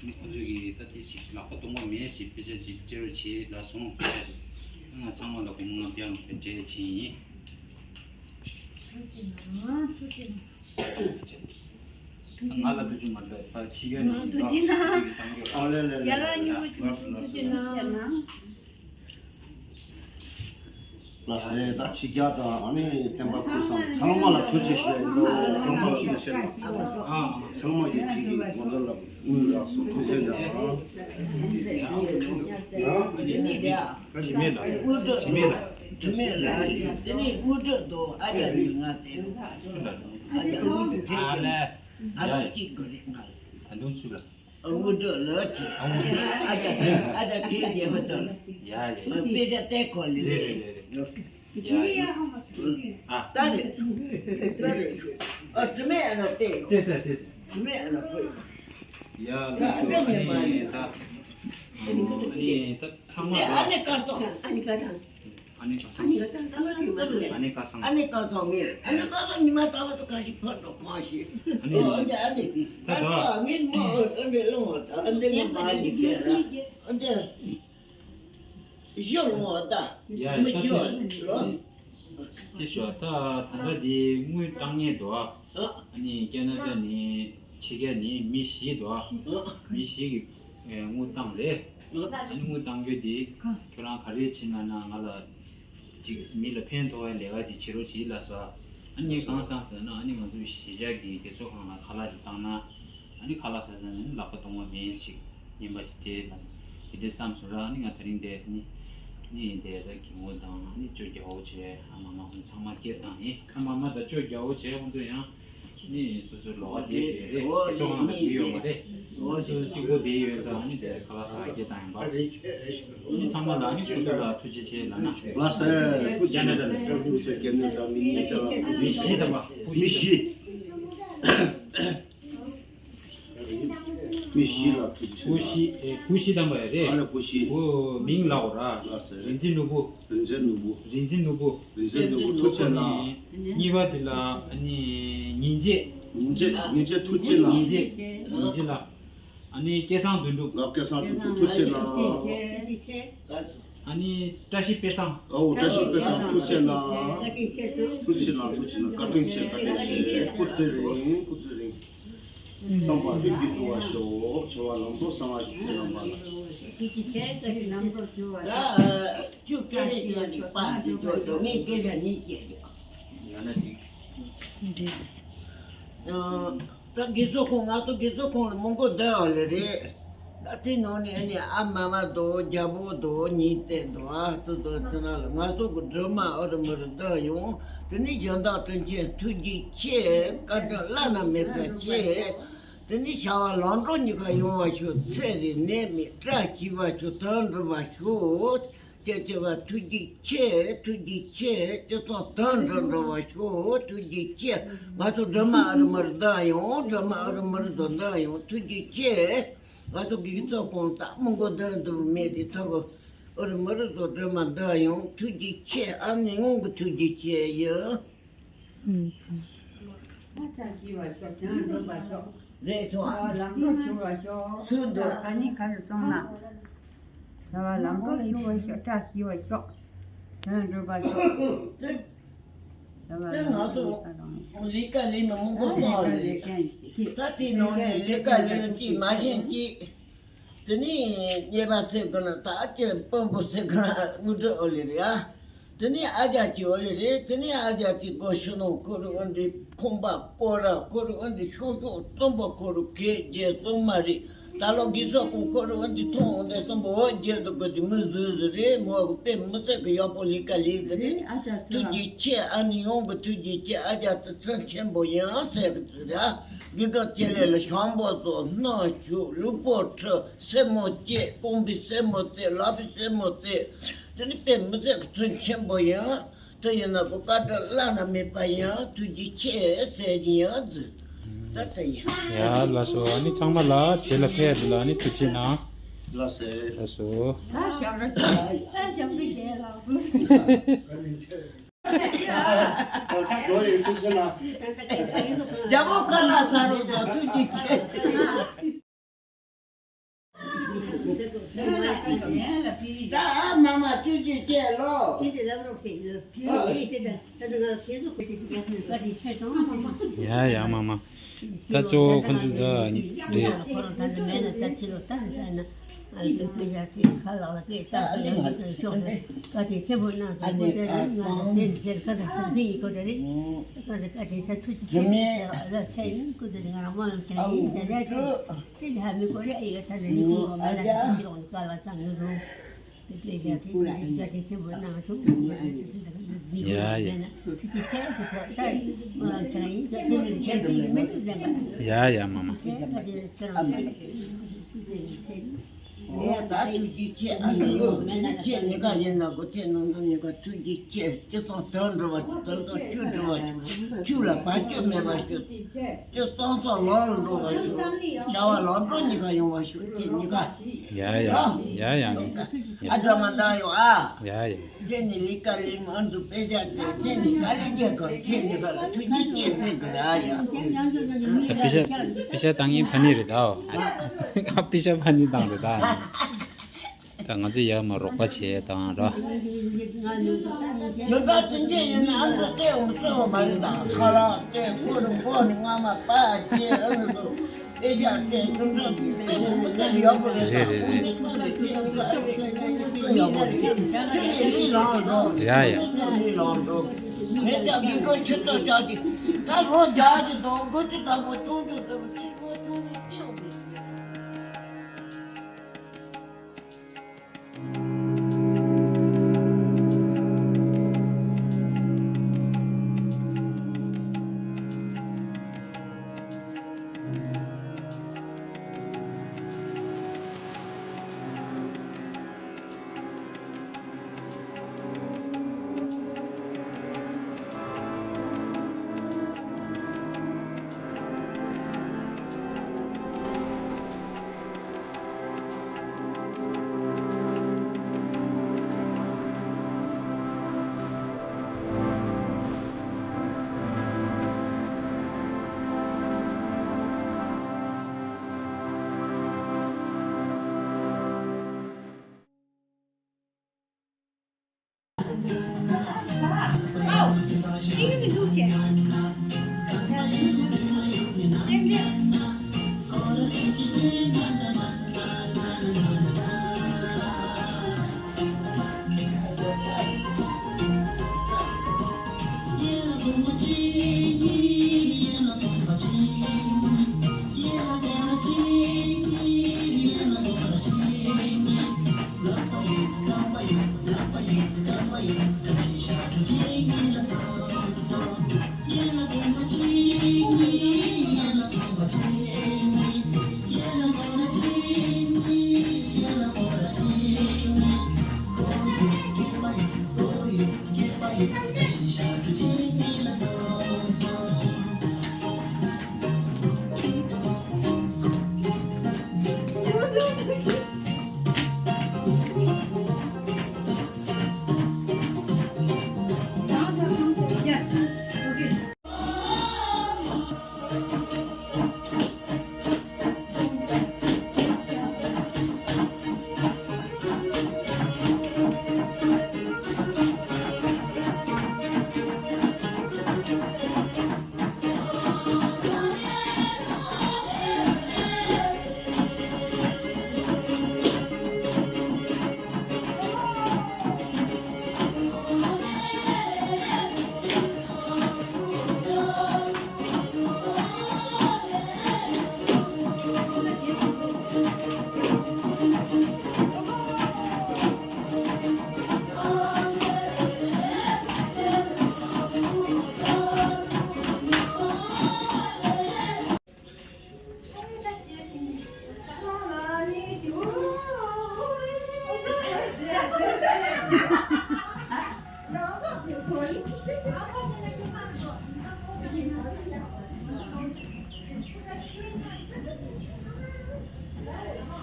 ནི་ཁོང་ཚོས་ཀྱི་ད་དེ་ཞིག་ལག་པ་གཏོང་བ་མེད་ཞིག་དཔེ་ཆ་ཅིག་སྤྲད་རོགས་བྱེད་ལབ་སོང་། དཔེ་ཆ་དེ་ང་ཚང་མ་ལ་སྒོར་མོ་ལྔ་བརྒྱ་ལྔ་བརྒྱ་སྤྲད་བྱས་ཡིན། ཐུགས་རྗེ་གནང་། ཐུགས་རྗེ་གནང་། ང་ལ་ཐུགས་རྗེ་མ་འདུག་ད་ཕྱི་རྒྱལ་ནས་ཐུགས་རྗེ་གནང་། ཨ་ལེ་ལེ་ལེ་ལེ། ཡ་ལ་ཉིན་མོ་ཐུགས་རྗེ་གནང་། ལགས་སོ། ད་ཕྱི་རྒྱལ་དང་ཨ་ནི་བསྟན་པ་སྐུ་གསུམ་ཚང་མ་ལ་ཐུགས་རྗེ་ཆེ་ཞུ་ཡ་ཡིན། ད་རོང་པ་ལ་ཐུགས་རྗེ་ཆེ་ལ། ཚང་མ་གི་ཁྲིད་ཀྱི་ངོ་རྒོལ་ལ་དངུལ་ལགས་སོ། ཐུགས་རྗེ་ཆེ་ལ། ཡང་། དྲི་མེད་ལགས། དྲི་མེད་ལགས། དྲི་མེད་ལགས། དེ་ནས་དངུལ་སྒྲུབ་དང་ཨ་ཅག་ནི་ང་དེ་རུ་ཨ་ཅག་དངུལ་དེ་ཨ་ལས། ད་ལོ་གཅིག་དགོས་རེད་ང་། ད་དུང་ཚུར་ལ། དངུལ་སྒྲུབ་ལོ་གཅིག་ཨ་ཅག་ཨ་ཅག་དེ་རྒྱལ་པོ་དང་། ཡ་ཡ། དཔེ་ཆ་བལྟས་ཁོ་ལི་རེད། རེད་རེད་རེད། ཡ་ཡ། ཨ་ད་རེད། ད་རེད། ཨ་དྲི་མེད་ཨ་ན་བལྟས་ཡོད། བལྟས་ཚར་བལྟས་ཚར། དྲི་མེད་ཨ་ན་བལྟས་ཡོད། ཡ་ལོ་གཅིག་ཨ་ནི་ད། ཨ་ནི་ད་ཚང་མ་ཨ་ནི་དཀར་སོང་། ཨ་ནི་དཀར་སོང་། ཨ་ནི་ཁ་སང་། ཨ་ནི་ཁ་སང་། ཨ་ནི་ཁ་སང་ངས། ཨ་ནི་ཁ་སང་ཉི་མ་ད་བར་དུ་ཁ་ཞིག་ཕར་འགྲོ་གང་ཞིག་ཨ་ནི། ཨོ་འདི་ཨ་ནི། ད་ད་ད་ངས་མོ་ཨོ་འདི་ལོང་བ་ད་ཨ་འདི་ངས་མ་ཡིན་གྱི་ར། ཨོ་འདི། ཞོ་ལོང་བ་ད། ཡ་ཡ། མི་ད་ཞོ་ལོ། དེ་ཞོ་ད་ད་ད་འདི་དངུལ་བཏང་ངེས་འདུག་ཨ། ཨ་ནི་ཀེ་ན་ཌ་ནས་ཕྱི་རྒྱལ་ནས་མི་བཞི་འདུག་ཨ། མི་བཞི་གི་དངུལ་བཏང་རེད། ཨ་ནི་དངུལ་བཏང་རྒྱུ་དེ་ཁྱོད་རང་ག་རེ་བྱེད་ན་ན་ང་ལ་ཅིག་མི་ལ་ཕན་ཐོགས་པའི་ལས་ཀ་ཅིག་བྱེད་རོགས་བྱེད་ལབ་སོང་། ཨ་ནི་ངས་གང་བསམ་ཟེར་ན་ཨ་ནི་ང་ཚོའི་གཞིས་ཆགས་ཀྱི་རྒས་གསོ་ཁང་ལ་ཁ་ལག་ཅིག་བཏང་ན། ཨ་ནི་ཁ་ལག་ཟ་ཟ་ནས་ནི་ལག་པ་གཏོང་བ་མེད་ཞིག་ཉན་པ་ཞིག་སྤྲད་ལ་དེ་འདྲའི་བསམ་སོང་ར། ཨ་ནི་ང་དེ་རིང་འདིར་ནི་ནི་འདིར་ད་གི་ངོ་དང་ཨ་ནི་ཅོ་རྒྱ་བོ་བྱས་ཨ་མ་མ་ཁོང་ཚང་མ་སྐྱེལ་བཏང་ཡིན། ཨ་མ་མ་དང་ཅོ་རྒྱ་བོ་བྱས་ཁོང་ཚོ་ཡང་ནི་སོ་སོའི་ལོགས་ཀ་བསྡད་ཡོད་རེད། དེ་ཚོ་ཁང་ལ་བསྡད་ཡོད་མ་རེད། སོ་སོ་གཅིག་པོ་བསྡད་ཡོད་ཙང་ཨ་ནི་འདིར་ཁ་ལག་ཟ་སྐྱེལ་བཏང་ཡིན་པ། ཨ་ནི་ཚང་མ་ལ་ཨ་ནི་ཁོང་ཚོ་ལ་ཐུགས་རྗེ་ཆེ་ལབ་ན། ལགས་སེ། ཐུགས་རྗེ་ཆེ་ལགས། ཐུགས་རྗེ་ཆེ། རྒན་ནས་དང་མི་གཉིས་ཆ་ལ་ཐུགས་རྗེ་ཆེ། མི་བཞི་དང་པ། མི་བཞི། མི་བཞི་ལ་ཐུགས་རྗེ་ཆེ། བུ་བཞི། ཨེ་བུ་བཞི་དང་པ་ཡ་རེད། ཨ་ལ་བུ་བཞི། བུ་མིང་ལབ་དགོས་ར། ལགས་སེ། རིག་འཛིན་ནོར་བུ། རིག་འཛིན་ནོར་བུ། རིག་འཛིན་ནོར་བུ། རིག་འཛིན་ནོར་བུ། ཐུགས་རྗེ་ཆེ་ལགས། གཉིས་པ་དེ་ལ་ཨ་ནི་ཉིན་བྱེད། ཉིན་བྱེད། ཉིན་བྱེད་ཐུགས་རྗེ་ཆེ་ལགས། ཉིན་བྱེད། ཉིན་བྱེད་ལགས། ཨ་ནི་སྐལ་བཟང་དོན་གྲུབ། ལགས། སྐལ་བཟང་དོན་གྲུབ་ཐུགས་རྗེ་ཆེ་ལགས། ཨ་ནི་བཀྲ་ཤིས་དཔེ་བཟང་། ཨོ་བཀྲ་ཤིས་དཔེ་བཟང་ཐུགས་རྗེ་ཆེ་ལགས། ཐུགས་རྗེ་ཆེ་ལགས། ཐུགས་རྗེ་ཆེ་ལགས། བཀའ་དྲིན་ཆེ། བཀའ་དྲིན་ཆེ། སྐུ་ཚེ་རིང་། སྐུ་ཚེ་རིང་། བསམ་པ་ལྷུན་གྱིས་གྲུབ་པར་ཤོག་འཚོ་བ་ལམ་འགྲོ་བཟང་བར་ཤོག་ཁྱེད་རྣམ་པ་ལ། ད་ཅུ་སྐད་རེ་སྐད་རེ་པ་འདི་ཚོ་དོ་མི་སྐད་ཆ་གཉིས་བཤད་རྒྱུ། ཡང་ན་ཅིག་ད་དགེ་ཚོགས་ཁོང་ང་ཚོ་དགེ་ཚོགས་ཁོང་ལ་མི་མགོ་བསྡད་ཡོད་ལེ་རེད། ད་དེ་ནང་ནས་ཨ་ནི་ཨ་མ་མ་དོ་རྒྱལ་པོ་དོ་ཉིན་བསྟན་དོ་ཨ་དེ་ཚོ་དེ་ན་ལ་ང་ཚོ་གི་སྒྲོལ་མ་ཨོ་རི་མོ་རི་བསྡད་ཡོང་། དེ་ནས་གཞན་དག་དྲིན་ཆེན་ཐུགས་རྗེ་ཆེ། བཀའ་དྲིན་བླ་ན་མེད་པ་ཆེ། དེ་ནས་བྱ་བ་ལམ་འགྲོ་གཉིས་ཀ་ཡོང་བ་ཤོག་ཚེ་རིང་ནད་མེད་བཀྲ་ཤིས་པ་ཤོག་དོན་འགྲུབ་པ་ཤོག་ཅེས་བྱ་བ་ཐུགས་རྗེ་ཆེ། ཐུགས་རྗེ་ཆེ། ཅི་གསུང་དོན་འགྲུབ་འགྲོ་བ་ཤོག་ཐུགས་རྗེ་ཆེ། ང་ཚོ་སྒྲོལ་མ་ཨོ་རི་མོ་རི་བསྡད་ཡོང་། སྒྲོལ་མ་ཨོ་རི་མོ་རི་བཟོ་བསྡད་ཡོང་། ཐུགས་རྗེ་ཆེ། ང་ཚོ་དགེ་ཚོགས་ཁོང་ད་མི་མགོ་བསྡད་འདུག་མེད་དེ་ཐོག་ཨོ་རི་མོ་རི་བཟོ་སྒྲོལ་མ་བསྡད་ཡོང་། ཐུགས་རྗེ་ཆེ། ཨ་ནི་སྔོན་གྱི་ཐུགས་རྗེ་ཆེ་ཡོད། ཨ་ཅག་ཤི་བ་ཤོག་དོན་འགྲུབ་པ་ཤོག་རེད་སོང་ཨ། ལམ་འགྲོ་བྱུང་བ་ཤོག་སུ་འདུག་ག་ནི་ག་རུ་སོང་ན། བྱ་བ་ལམ་འགྲོ་བྱུང་བ་ཤོག་བཀྲ་ཤིས་པ་ཤོག་དོན་འགྲུབ་པ་ཤོག་བྱ་བ་ལམ་འགྲོ་བྱུང་བ་ཤོག་ལས་ཀ་ལས་མི་མང་པོ་སོང་བ་རེད། ད་དེའི་ནང་ནས་ལས་ཀ་ལས་ཀྱིས་མ་ཤེས་ཀྱིས། དེ་ནས་ཉེས་པ་སེལ་དགོས་ན་ད་ཅི་དཔོན་པོ་སེལ་དགོས་ན་དངུལ་འབྲེལ་ཨོ་ལེ་རེད་ཨ། དེ་ནས་ཨ་རྒྱ་ཅི་ཨོ་ལེ་རེད། དེ་ནས་ཨ་རྒྱ་ཅི་སྒོ་ཕྱི་ནང་ཁོ་རུ་ཨོ་འདི་ཁང་པ་སྐོར་ར་ཁོ་རུ་ཨོ་འདི་ཤོག་ཤོག་རྩོམ་པ་ཁོ་རུ་གས་རྒྱལ་རྩོམ་མ་རེད། ད་ལོ་དགེ་ཚོགས་ཁོང་ཁོ་རུ་ཨོ་འདི་ཐོང་ཨོ་འདི་རྩོམ་པ་ཨོ་རྒྱལ་དུ་དགོས་དེ་མི་བཟོས་བཟོས་རེད། མོ་གི་དཔེ་མི་སྲིད་གི་ཡག་པོ་ལས་ཀ་ལས་གི་རེད། ཐུགས་རྗེ་ཆེ། ཨ་ནི་ཡོང་གི་ཐུགས་རྗེ་ཆེ། ཨ་རྒྱ་དུ་ཚན་ཆེན་པོ་ཡིན་ཟེར་གི་དུས་ར་དགེ་རྒན་ཆེ་ལེ་ལ་ཤམ་པོ་ཚོ་སྣ་ཞུ་ལུག་པོ་ཁྲི། སེ་མོ་སྐྱེས། ཀོང་པི་སེ་མོ་རྩེ། ལག་པི་སེ་མོ་རྩེ། དེ་ནི་དཔེ་མི་སྲིད་ཀྱི་ཚུལ་ཆེན་པོ་ཡིན། དེ་ཡིན་ན་ཁོ་བཀའ་དྲིན་བླ་ན་མེད་པ་ཡིན། ཐུགས་རྗེ་ཆེ་ཟེར་གྱི་ཡིན་ཟེར། ད་དེ་ཡིན། ཡ་ལགས་སོ། ཨ་ནི་ཚང་མ་ལ་དེ་ལ་ཕེབས་ཡ་དེ་ལ་ཨ་ནི་ཐུགས་རྗེ་གནང་། ལགས་སོ། ལགས་སོ། ད་ཞབས་བྲོ་རྒྱག་ལགས་སོ། རྒྱལ་པོ་ཁ་ལག་ཟ་རོགས་དང་ཐུགས་རྗེ་ཆེ། ད་ཨ་མ་མ་ཐུགས་རྗེ་ཆེ་ལོ། ཡ་ཡ་མ་མ། ད་གཙོ་བོ་ཁོ་ཚོ་ད་རེད། ཡ་ཡ། ཡ་ཡ་མ་མ། ཨོ་ད་ཐུགས་རྗེ་ཆེ། ཨ་ནི་ཡོད་མེད་ན་ཁྱེད་ཉི་ག་ཡིན་ན་གོ་ཁྱེད་ནང་དུ་ཉི་ག་ཐུགས་རྗེ་ཆེ། ཅི་སོང་དོན་འགྲུབ་པ་ཞིག་དོན་སོགས་ཆུ་འགྲུབ་པ་ཞིག་ཆུ་ལ་བར་ཆད་མེད་པ་ཞིག་ཅི་སོང་སོང་ལོང་ལ་འགྲོ་བ་ཞིག་བྱ་བ་ལམ་འགྲོ་ཉི་ག་ཡོང་བ་ཞིག་ཁྱེད་ཉི་ག་ཡ་ཡ་ཡ་ཡ། ཨ་འདྲ་མ་འདྲ་ཡོང་ཨ། ཡ་ཡ། ཁྱེད་ནི་ལི་ཀ་ལི་མ་འདུག་དཔེ་ཆ་དེ་ཁྱེད་ནི་ག་ལི་རྒྱལ་ཁབ་ཁྱེད་ནི་ག་ལ་ཐུགས་རྗེ་ཆེ་ཟེར་དགོས་ར་ཡ། ད་པི་ཤ་པི་ཤ་བཏང་ཡིན་ཕ་ནི་རེད་ད། པི་ཤ་ཕ་ནི་བཏང་རེད་ད། ད་ང་ཚོ་ཡ་མ་རོགས་པ་བྱས་དང་ར། ཡོད་པ་དེ་འདྲས་ཡིན་ན་ཨ་ནི་སྟེ་འོང་སོ་མ་རེད་ད། ཁ་ལག་སྟེ་ཁོ་རང་མགོ་ནི་རྔ་མ་པ་སྐྱེ་ཨ་ནི་ཚོ། རེད་རེད་རེད། ཡ་ཡ། ཤེས་ཀྱི་མི་འདུག་ཅེས།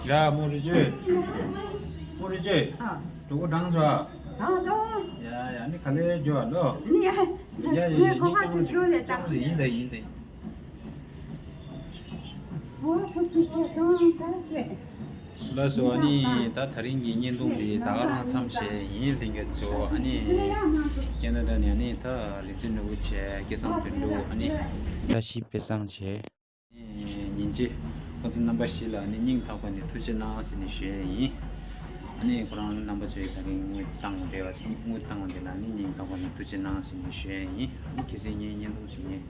ཡ་མོ་རི་ཅོས། མོ་རི་ཅོས། ཨ། གྲོགས་པོ་གྲང་སོང་། གྲང་སོང་། ཡ་ཡ་ནི་ག་ལེ་འགྱོ་བ་ལོ། ནི་ཡ། ཡ་ཡ་ཡ་ངས་ཁོ་ཁ་ཅིག་ཅོ་ལེ་ད། ཡིན་ད་ཡིན་ད་ཡིན། ཨོ་སུ་ཅི་ཅི་སོང་ད་ཅེ། ལགས་སོ། ཨ་ནི་ད་དེ་རིང་གི་བརྙན་ཐུང་འདི་ད་ག་རང་མཚམས་བཞག་ཡིན། ལྷན་རྒྱས་ཚོ། ཨ་ནི་ཁེ་ན་ཌ་ནས་ཨ་ནི་ད་རིག་འཛིན་ནོར་བུ་བྱས། སྐལ་བཟང་དོན་གྲུབ། ཨ་ནི་བཀྲ་ཤིས་དཔེ་བཟང་བྱས། ཉིན་གཅིག་ཁོང་ཚོ་རྣམ་པ་བཞི་ལ་ཨ་ནི་སྙིང་ཐག་པ་ནས་ཐུགས་རྗེ་གནང་ཟེར་ནས་ཞུ་ཡས་ཡིན། ཨ་ནི་ཁོ་རང་རྣམ་པ་ཚོས་དེ་རིང་དངུལ་བཏང་བ་དེ་དངུལ་བཏང་བ་དེ་ལ་ཨ་ནི་སྙིང་ཐག་པ་ནས་ཐུགས་རྗེ་གནང་ཟེར་ནས་ཞུ་ཡས་ཡིན། ཨ་ནི་གལ་སྲིད་ངའི་བརྙན་ཐུང་གཟིགས་མཁན།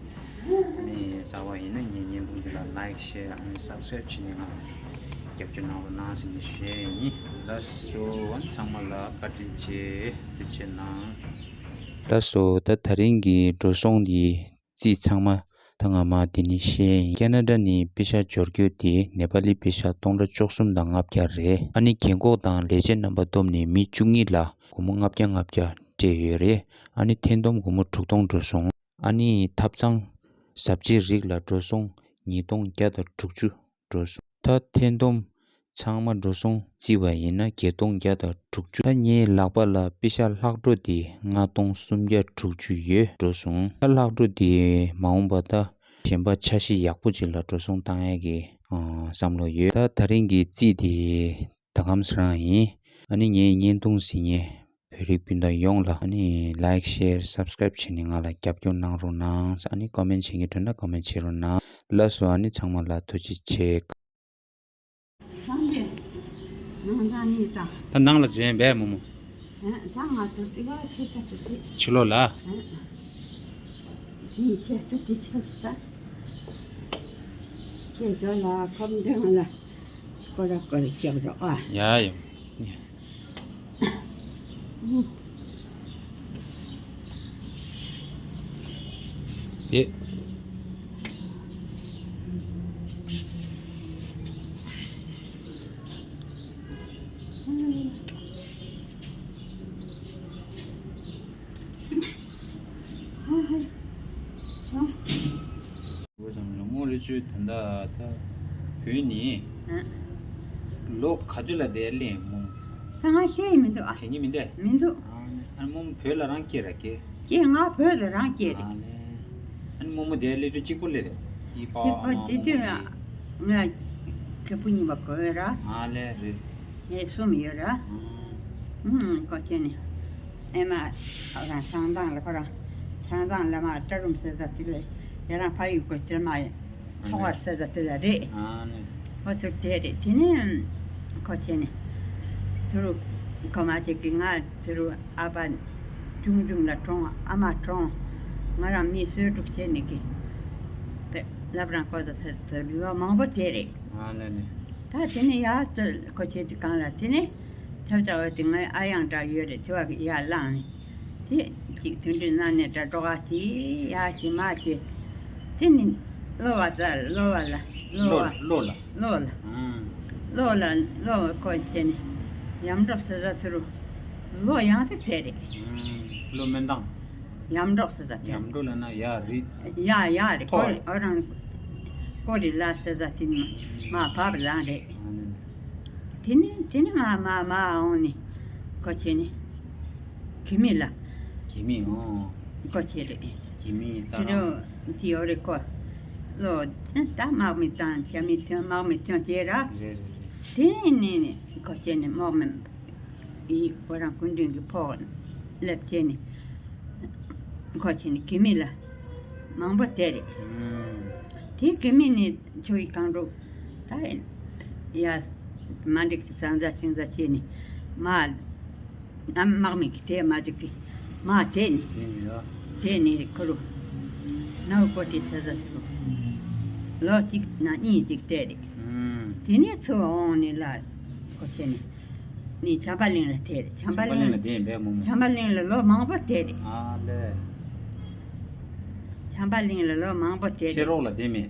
ཨ་ནི་གསར་པ་ཡིན་ན་ངའི་བརྙན་ཐུང་འདི་ལ་ལའིཀ་ཤེར་ཨ་ནི་སབ་སི་ཀ་རེབ་བྱས་ནས་ང་ལ་རྒྱབ་སྐྱོར་གནང་རོགས་གནང་ཟེར་ནས་ཞུ་ཡས་ཡིན། ལགས་སོ། ཨ་ནི་ཚང་མ་ལ་བཀའ་དྲིན་ཆེ། ཐུགས་རྗེ་གནང་། ལགས་སོ། ད་དེ་རིང་གི་འགྲོ་སོང་འདི་རྩིས་ཚང་མ་ད་ང་མ་འདི་ནས་བཤད་ཡིན། ཁེ་ན་ཌ་ནས་པེ་ཤག་འབྱོར་རྒྱུ་དེ་ནེ་པ་ལི་པེ་ཤག་སྟོང་ཕྲག་བཅུ་གསུམ་དང་ལྔ་བརྒྱ་རེད། ཨ་ནི་རྒན་འཁོགས་དང་ལས་བྱེད་རྣམ་པ་བསྡོམས་ནས་མི་བཅུ་གཉིས་ལ་སྒོར་མོ་ལྔ་བརྒྱ་ལྔ་བརྒྱ་སྤྲད་ཡོད་རེད། ཨ་ནི་ཐེར་འདོན་སྒོར་མོ་དྲུག་སྟོང་འགྲོ་སོང་། ཨ་ནི་ཐབ་ཚང་ཟབ་ཆའི་རིགས་ལ་འགྲོ་སོང་ཉིས་སྟོང་བརྒྱ་དང་དྲུག་ཅུ་འགྲོ་སོང་། ད་ཐེར་འདོན་ཚང་མ་འགྲོ་སོང་བརྩིས་པ་ཡིན་ན་བརྒྱད་སྟོང་བརྒྱ་དང་དྲུག་ཅུ། ད་ངའི་ལག་པ་ལ་པེ་ཤག་ལྷག་འཕྲོ་དེ་ལྔ་སྟོང་སུམ་བརྒྱ་དྲུག་ཅུ་ཡོད། འགྲོ་སོང་། ད་ལྷག་འཕྲོ་དེ་མ་འོངས་པ་ད་གཞན་པ་འཆར་གཞི་ཡག་པོ་ཅིག་ལ་འགྲོ་སོང་བཏང་ཡས་ཀྱི་ཨ་བསམ་བློ་ཡོད། ད་དེ་རིང་གི་རྩིས་དེ་ད་གམ་སེ་རང་ཡིན། ཨ་ནི་ངའི་བརྙན་ཐུང་གཟིགས་མཁན་བོད་རིགས་སྤུན་ཟླ་ཡོངས་ལ་ཨ་ནི་ལའིཀ་ཤེར་སབ་སི་ཀ་རེབ་བྱས་ནས་ང་ལ་རྒྱབ་སྐྱོར་གནང་རོགས་གནང་། ཨ་ནི་ཀོ་མེན་ཊི་བྱེད་མཁན་འདུག་ན་ཀོ་མེན་ཊི་བྱེད་རོགས་གནང་། ལགས་སོ། ཨ་ནི་ཚང་མ་ལ་ཐུགས་རྗེ་ཆེ། སངས་རྒྱས། ནང་ཚང་གཉིས་དང་། ད་ནང་ལ་འཛུལ་ཡས་འབད་མོ་མོ། ཨེ་ད་ང་ཚོ་དེ་ག་ཆེ་ས་ཆེ་ཆེ། ཕྱི་ལོགས་ལ། ཨེ། ཞིང་ཆེ་ཚོ་དེ་ཆེ་ས། ཁྱེད་ཚོ་ལ་ཁོམ་དེ་ང་ལ་ཀོ་ར་ཀོ་ར་བྱེད་རོགས་ཨ། ཡ་ཡོ། དེ། འོ་ཙམ་ལ་མོ་རི་ཆུ་དེ་འདྲ་ད་བོད་ནི་ཨ། ལོ་ག་ཚོད་ལ་དེར་སླེབས་མོ། ད་ང་ཤེས་ཡི་མི་འདུག་ཨ། དྲན་གྱི་མི་འདུག་མི་འདུག་ཨ་ནི་ཨ་ནི་མོ་བོད་ལ་རང་སྐྱེས་ར་སྐྱེས། སྐྱེས། ང་བོད་ལ་རང་སྐྱེས་རེད། ཨ་ནི་ཨ་ནི་མོ་མོ་དེར་སླེབས་དུས་གཅིག་པོ་སླེབས་རེད། སྐྱེས་པ་གཅིག་པོ་ཨ་དེ་མོ་དུས་མོ་ཨ་ང་ཁེ་པོ་གཉིས་པ་གོ་ཡོད་ར། ཨ་ལེ་རེད། ངས་གསུམ་ཡོད་ར། ཨ། ཨུམ་ཀོ་ཁྱེད་ནི། ཨེ་མ། ཁོ་རང་ཤང་ཏང་ལ་ཁོ་རང་། ཤང་ཏང་ལ་མ་ཏྲ་རུམ་ཟེར་ས་དེ་ལ། ཡ་རང་ཕ་ཡུལ་གོ་དེར་མ། ཚོང་བར་ཟེར་ས་དེ་ལ་རེད། ཨ་ནི། ཁོ་ཚུར་དེ་རེད་དེ་ནི། ཁོ་ཁྱེད་ནི། ཚུར། ཁོ་མ་ཅིག་གི་ང་ཚུར་ཨ་ཕ། ཆུང་ཆུང་ལ་གྲོངས་ཨ་མ་གྲོངས། ང་རང་མི་གསོས་དྲུག་བྱས་ནི་གི། དེ་ལབ་རང་ཁོ་ཚོ་ཟེར་ཟེར་ལུས་པ་མང་པོ་དེ་རེད། ཨ་ལེ་ནི། ད་དེ་ནི་ཡར་ཚུར་ཁོ་ཁྱེད་དེ་གང་ལ་དེ་ནི། ཐབས་ཆག་པ་དེ་ངའི་ཨ་ཡང་འདྲ་ཡོད་རེད་དེ་བ་གི་ཡར་བླངས་ནི། དེ་གཅིག་དོན་འགྲུལ་གནང་ནས་འདྲ་འགྲོ་ག་དེ་ཡར་གྱི་མར་གྱི། དེ་ནི་གློ་བ་ཙར་གློ་བ་ལ་གློ་བ། གློ་ལ། གློ་ལ། ཨང་། གློ་ལ་གློ་བ་ཁོ་བྱས་ནས་ཡམ་འགྲོགས་ཟེར་ས་ཚུར་གློ་ཡང་དེ་དེ་རེད། ཨང་། གློ་སྨན་ཐང་། ཡམ་འགྲོགས་ཟེར་ས་དེ། ཡམ་འགྲོགས་ལ་ན་ཡ་རི། ཡ་ཡ་རེད་ཐོ་ཀོ་རི་རེད། ཨོ་རང་། ཀོ་རི་ལ་ཟེར་ས་དེ་ནི་མ་བབ་ལང་རེད། ཨ་ནི། དེ་ནི་དེ་ནི་ང་མ་མ་འོང་ནི། ཁོ་བྱས་ནི། གི་མི་ལ། གི་མི་ཨོ། ཁོ་བྱས་རེད། གི་མི་ཙ་དེ་རང་། རུ་དེ་ཡོད་རེད་ཁོ། ལོ། ད་དམག་མི་དང་རྒྱ་མི་ཐོན་དམག་མི་ཐོན་བྱས་ར། རེད་རེད་རེད། དེ་ནི་ཁོ་བྱས་ནི་དམག་མི། ཡིས་ཁོ་རང་སྐུ་མདུན་གྱི་ཕོགས་སླེབས་བྱས་ནི། ཁོ་བྱས་ནི་གི་མི་ལ། མང་པོ་དེ་རེད། ཨུམ། དེ་གི་མི་ནི་ཆུ་ཡི་གང་འགྲོ། ད་ཡ། མ་འགྲིག་གི་ཟང་ཟ་ཤིང་ཟ་བྱས་ནི། མ། ཨ་དམག་མི་གི་དེ་མ་འགྲིག་གི། མ་དེ་ནི། དེ་ནི་ཡ། དེ་ནི་ཁོ་རུ། ནའུ་ཀོ་ཏི་ས་ཟ་ཚུ། ལོ་གཅིག་ན་གཉིས་གཅིག་དེ་རེད། ཨུམ། དེ་ནི་ཚུར་འོང་ནི་ལ། ཁོ་བྱས་ནི། ནི་བྱམས་པ་གླིང་ལ་དེ་རེད། བྱམས་པ་གླིང་ལ། བྱམས་པ་གླིང་ལ་དེ་འབད་མོ་མོ། བྱམས་པ་གླིང་ལ་ལོ་མང་པོ་དེ་རེད། ཨ་ལེ། བྱམས་པ་གླིང་ལ་ལོ་མང་པོ་དེ་རེད། ཚེ་རོགས་ལ་དེ་མེད།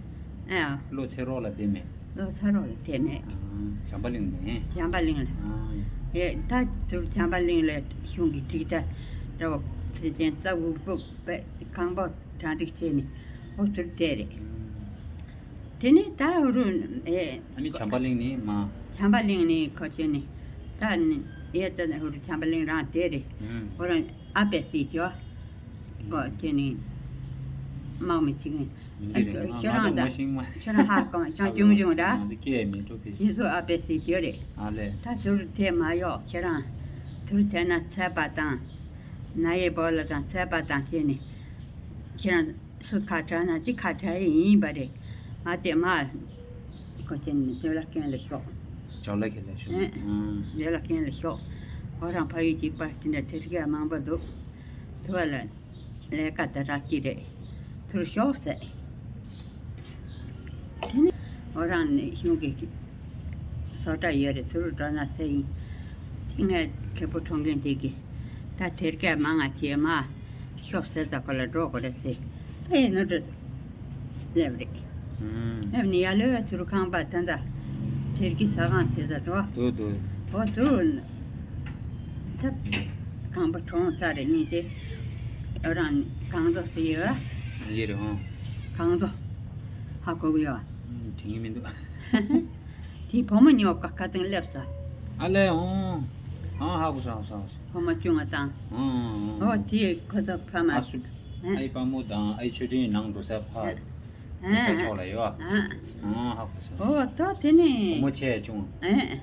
ཨ། ལོ་ཚེ་རོགས་ལ་དེ་མེད། ལོ་ཚེ་རོགས་ལ་དེ་མེད། ཨ། བྱམས་པ་གླིང་ནས། བྱམས་པ་གླིང་ལ། ཨ། ཨེ་ད་ཚུར་བྱམས་པ་གླིང་ལ་གཞུང་གི་ཅིག་ད་འདྲ་བ་ཚེ་ཅན་རྩ་དབུལ་པོ་པའི་ཁང་པ་གྲ་སྒྲིག་བྱས་ནས་ཨོ་ཚུར་དེ་རེད། ཨ། དེ་ནས་ད་ཧུ་རུ་ཨེ། ཨ་ནི་བྱམས་པ་གླིང་ནི་མ། བྱམས་པ་གླིང་ནི་ཁོ་ཁྱེད་ནི་ད་ནི་ཨེ་ད་ནི་ཧུ་རུ་བྱམས་པ་གླིང་རང་དེ་རེད། ཨུམ། ཁོ་རང་ཨ་པེ་སི་ཅོ། ཁོ་ཁྱེད་ནི་དམག་མི་ཅིག་ནི། མི་འདི་རེད། ཁྱོད་རང་ད་ང་ད་ངོ་ཤེས་མ། ཁྱོད་རང་ཧ་གོ་ཅང་ཅུང་ཅུང་ར། ང་ཚོ་སྐད་མི་འགྲོ་ཕི་སི། ཡིན་སུ་ཨ་པེ་སི་ཅོ་རེད། ཨ་ལས། ད་ཚུར་དེ་མ་གཡོག་ཁྱེད་རང་ཚུར་དེ་ན་ཚད་པ་དང་། ན་ཡེ་བོ་ལ་དང་ཚད་པ་དང་ཁྱེད་ནི་ཁྱེད་རང་། སུ་ཁ་བྲལ་ན་ཅི་ཁ་བྲལ་ཡིན་པ་རེད། ང་དེ་མ། ཁོ་ཅན་ནི་ཇོ་ལ་ཀན་ལ་ཤོག་ཇོ་ལ་ཀན་ལ་ཤོག་ཨེ། ཨང་། ཇོ་ལ་ཀན་ལ་ཤོག་ཁོ་རང་ཕ་ཡུལ་གཅིག་པ་དེ་འདྲ་དེ་རིགས་མང་པོ་འདུག་དུ་བ་ལ་ལས་ཀ་དེ་རག་གི་རེད། ཚུར་ཤོག་ཟེར། དེ་ནི་ཁོ་རང་ནི་གཞུང་གི་སོ་ཏྲ་ཡོད་རེད། ཚུར་འགྲོ་ན་ཟེར་ཡིན། དེ་ངས་ཁེ་པོ་གྲོང་གིན་དེ་གི་ད་དེ་རིགས་མང་ང་བྱེད་མ། ཤོག་ཟེར་ཙང་ཁོ་ལ་འགྲོ་དགོས་རེད་ཟེར། ད་ཡིན་ནོ་འགྲོ། སླེབས་རེད། ཨུམ། སླེབས་ནས་ཡར་ལོས་ཚུར་ཁང་པ་ད་ད། དེར་གི་ཟ་ཁང་ཟེར་ས་དོ། དོ་དོ། འོ་ཚུར། ད། ཁང་པ་གྲོང་ཚ་རེད་ནི་དེ། རང་གང་དོ་ཟེར་ཡོད། ཡེ་རེད་ཧོ། གང་དོ། ཧ་གོ་གི་ཡོད། ཨུམ། དྲན་གི་མི་འདུག་དེའི་བུ་མོ་ཉོ་ཀ་ཁ་ཐང་སླེབས་ས། ཨ་ལས་ཨོང་། ཨང་ཧ་གོ་སོང་སོང་སོང་། བུ་མོ་ཆུང་བ་དང་། ཨང་ཨང་ཨོ་ཨང་། དེ་ཁོ་ཚོ་ཕ་མ། ཨ་སུ། ཨ་ཨི་པ་མོ་དང་ཨ་ཨི་ཆོས་སྒྲོན་ནང་འགྲོ་ས་ཕ། ཨ་ཨ་ས་ཕྱོགས་ལ་ཡོད། ཨ་ཨང་ཧ་གོ་སོང་། ཨོ་ད་དེ་ནི། བུ་མོ་ཆེ་ཆུང་། ཨ་ཨ།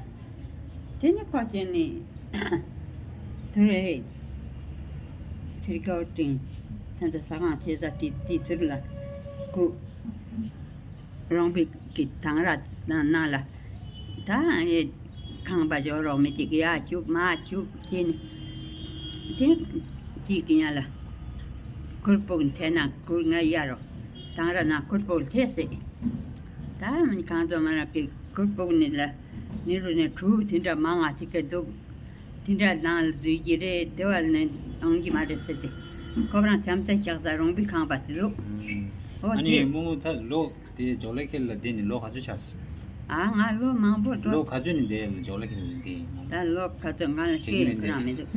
དེ་ནི་ཁོ་དེ་ནི། དེ་རེད། ཚིར་ཀའོ་ཏིང་། ད་ད་ས་གང་ཆེ་ས་དེ་དེ་ཚུར་ལ། ཁུ། རོང་པའི་གི་དང་ར་ནང་ལ། ད་ཨེ་ཁང་པ་འཇོག་རོགས་མི་གཅིག་ཡ་བཅུག་མ་བཅུག་བྱས་ནས། དེ་དེའི་གི་ཡ་ལ། གུར་ཕུབ་འཐེན་ན་གུར་ང་གཡར་རོགས། དང་ར་ན་གུར་ཕུབ་འཐེན་སྲིད། ད་མི་གང་ཚོ་མ་རག་གི་གུར་ཕུབ་ནི་ལ། ནི་རུ་ནས་གྲུ་དེ་འདྲ་མང་ང་གཅིག་གི་འདུག་དེ་འདྲ་ནང་ལ་འཛུལ་གྱི་རེད། དེ་བ་ནི་ཡོང་གི་མ་རེད་ཟེར་ཏེ། ཁོ་རང་བྱམས་བརྩེ་ཤག་ས་རོང་པའི་ཁང་པ་དེ་ལུག་ཨ་ཨོ་ནི་དེ། རྨོ་མོ་ད་ལོ་དེ་ཇོ་ལེ་ཁེལ་ལ་བསྡད་ནས་ལོ་ག་ཚོད་ཆགས་སོང་། ཨ་ང་ལོ་མང་པོ་འགྲོ། ལོ་ག་ཚོད་ནས་བསྡད་ལ་ཇོ་ལེ་ཁེལ་ལ་བསྡད་ཡིན་ནམ། ད་ལོ་ག་ཚོད་ང་ལ་ཤེས་ཡོན་ཁོ་རང་མི་འདུག་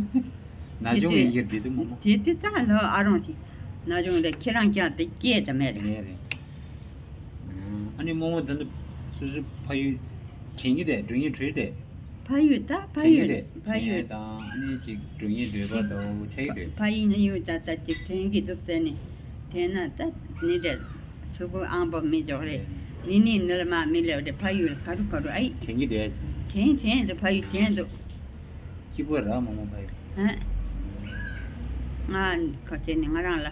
ན་ཆུང་ཡིན་གྱི་རེད་འདུག་རྨོ་མོ། དེ་དུས་ད་ལོ་ཨ་རོང་ཞིག་ན་ཆུང་རེད། ཁྱེད་རང་ཀྱང་དེ་སྐྱེས་ད་མེད་རེད། རེད་རེད། ཨ་ནི་རྨོ་མོ་འདི་འདི་སོ་སོའི་ཕ་ཡུལ་དྲན་གྱི་རེད། འགྲོ་ཡིན་བྲོས་རེད། ཕ་ཡུལ་ད་ཕ་དྲན་གྱི་ཡུལ་རེད། ཕ་དྲན་ཡུལ། དང་ཨ་ནི་ཅིག་འགྲོ་ཡིན་འདོད་པ་དང་ཆགས་ཀྱི་རེད། ཕ་ཡུལ་ནི་ཡུལ་ད་ད་ཅིག་དྲན་གྱི་འདུག་ཟེར་ནས་དྲན་ན་ད་ནི་རེད། སུ་གུ་ཨང་པོ་མི་འཇོག་རེད། ནི་ནི་ནི་ལ་མ་མི་ལེབ་རེད། ཕ་ཡུལ་ག་རུ་ག་རུ་ཨི། དྲན་གྱི་རེད། དྲན་དྲན་འདུག་ཕ་ཡུལ་དྲན་འདུག་སྐྱིད་པོ་ར་མོ་མོ་ཕ་ཡུལ། ཧ། ང་ཁ་ཆེ་ནི་ང་རང་ལ་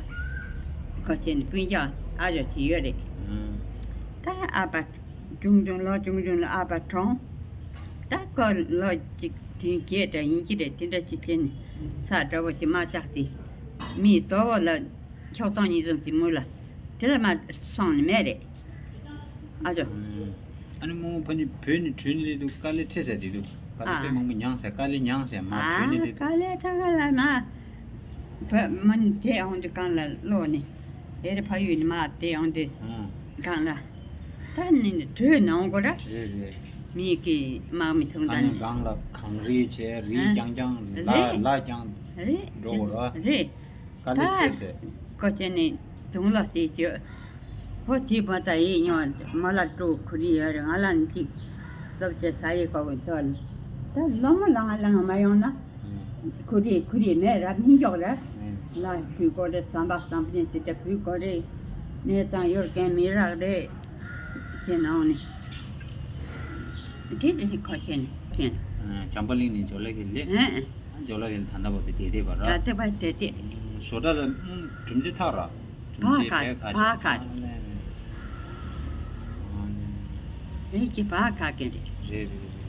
ཁ་ཆེ་ནི་སྤུན་ཀྱག་ཨ་ཅོ་ཅིག་ཡོད་རེད། ཨང་། ད་ཨ་ཕ་ཆུང་ཆུང་ལོ་ཆུང་ཆུང་ལ་ཨ་ཕ་གྲོངས། ད་ཁོ་ལོ་གཅིག་དུས་བརྒྱད་འདྲ་ཡིན་གྱི་རེད། དེ་འདྲ་ཅིག་བྱས་ནས་ས་འདྲ་བོ་ཅིག་མ་བཅག་སྟེ་མིའི་དོ་བོ་ལ་ཁྱོག་ཚང་གཉིས་ཙམ་གྱི་མུ་ལ་དེ་ལ་མ་སོང་ནི་མེད་རེད། ཨ་ཅོ། ཨ་ནི་རྨོ་མོ་ཕ་ནི་བོད་ནས་བྲོས་ནས་སླེབས་དུས་དཀའ་ལས་འཕྲད་ས་དེ་དུས་དཀའ་ལས་དཔེ་མང་པོ་མྱངས་ས། དཀའ་ལས་མྱངས་ས་མ་བྲོས་ནས་སླེབས་དུས། དཀའ་ལས་ད་ག་ལ་མ། བོད་མི་དེ་ཡོང་དུས་གང་ལ་བློ་ནི། ཨེ་རེ་ཕ་ཡུལ་ནི་མ་དེ་ཡོང་དུས་ཨང་། གང་ལ། ད་ནི་ནི་བྲོས་ནང་གོ་ར། རེད་རེད། མི་གི་དམག་མི་ཐུག་ད་ཨ་ནི་ནི་གང་ལ་གངས་རི་བྱས་རི་ཨ་རྐྱང་རྐྱང་ལ་རེད། ལ་རྐྱང་རེད། འགྲོ་གོ་ར། རེད། དཀའ་ལས་ད་ཆེ་ཟེར། ཀོ་ཅན་ནི་དུང་ལ་ཟེར་གྱི། ཧོ་དེ་བ་ཙ་ཡེ་ཉོ་མ་ལ་ཀྲུ་ཁུ་རི་ཡོད་རེད། ང་ལ་ནི་ཅིག་ཙབ་ཅེ་ས་ཡེ་ཀོ་གི་དོ་ལ། ད་ལོ་མ་ལ་ང་ལ་ང་མ་ཡོང་ན། ཁུ་རི་ཁུ་རི་མེད་ར་མི་འཇོག་ར། ལ་ཕུལ་དགོས་རེད། ཟམ་པ་ཟམ་པ་ཅན་དེ་འདྲ་ཕུལ་དགོས་རེད། གནས་ཚང་ཡོད་མཁན་མི་རག་རེད། ཞེས་ནང་ནས། དེ་དེ་ཁོ་ཁྱེད་ནས་ཁྱེད། བྱམས་པ་གླིང་ནས་ཇོ་ལེ་ཁེལ་ལེ། ཨེ་ཨེ། ཇོ་ལེ་ཁེལ་ད་ལྟ་བར་དུ་བསྡད་བསྡད་པ་ར། ད་ལྟ་བར་བསྡད་བསྡད། བཟོ་གྲྭ་ལ་གྲུམ་ཙེ་ཐག་ར། གྲུམ་ཙེ་བག་ཁ་བག་ཁ། ཨེ་ཀྱི་བག་ཁ་ཀེ་རེད། རེད་རེད་རེད།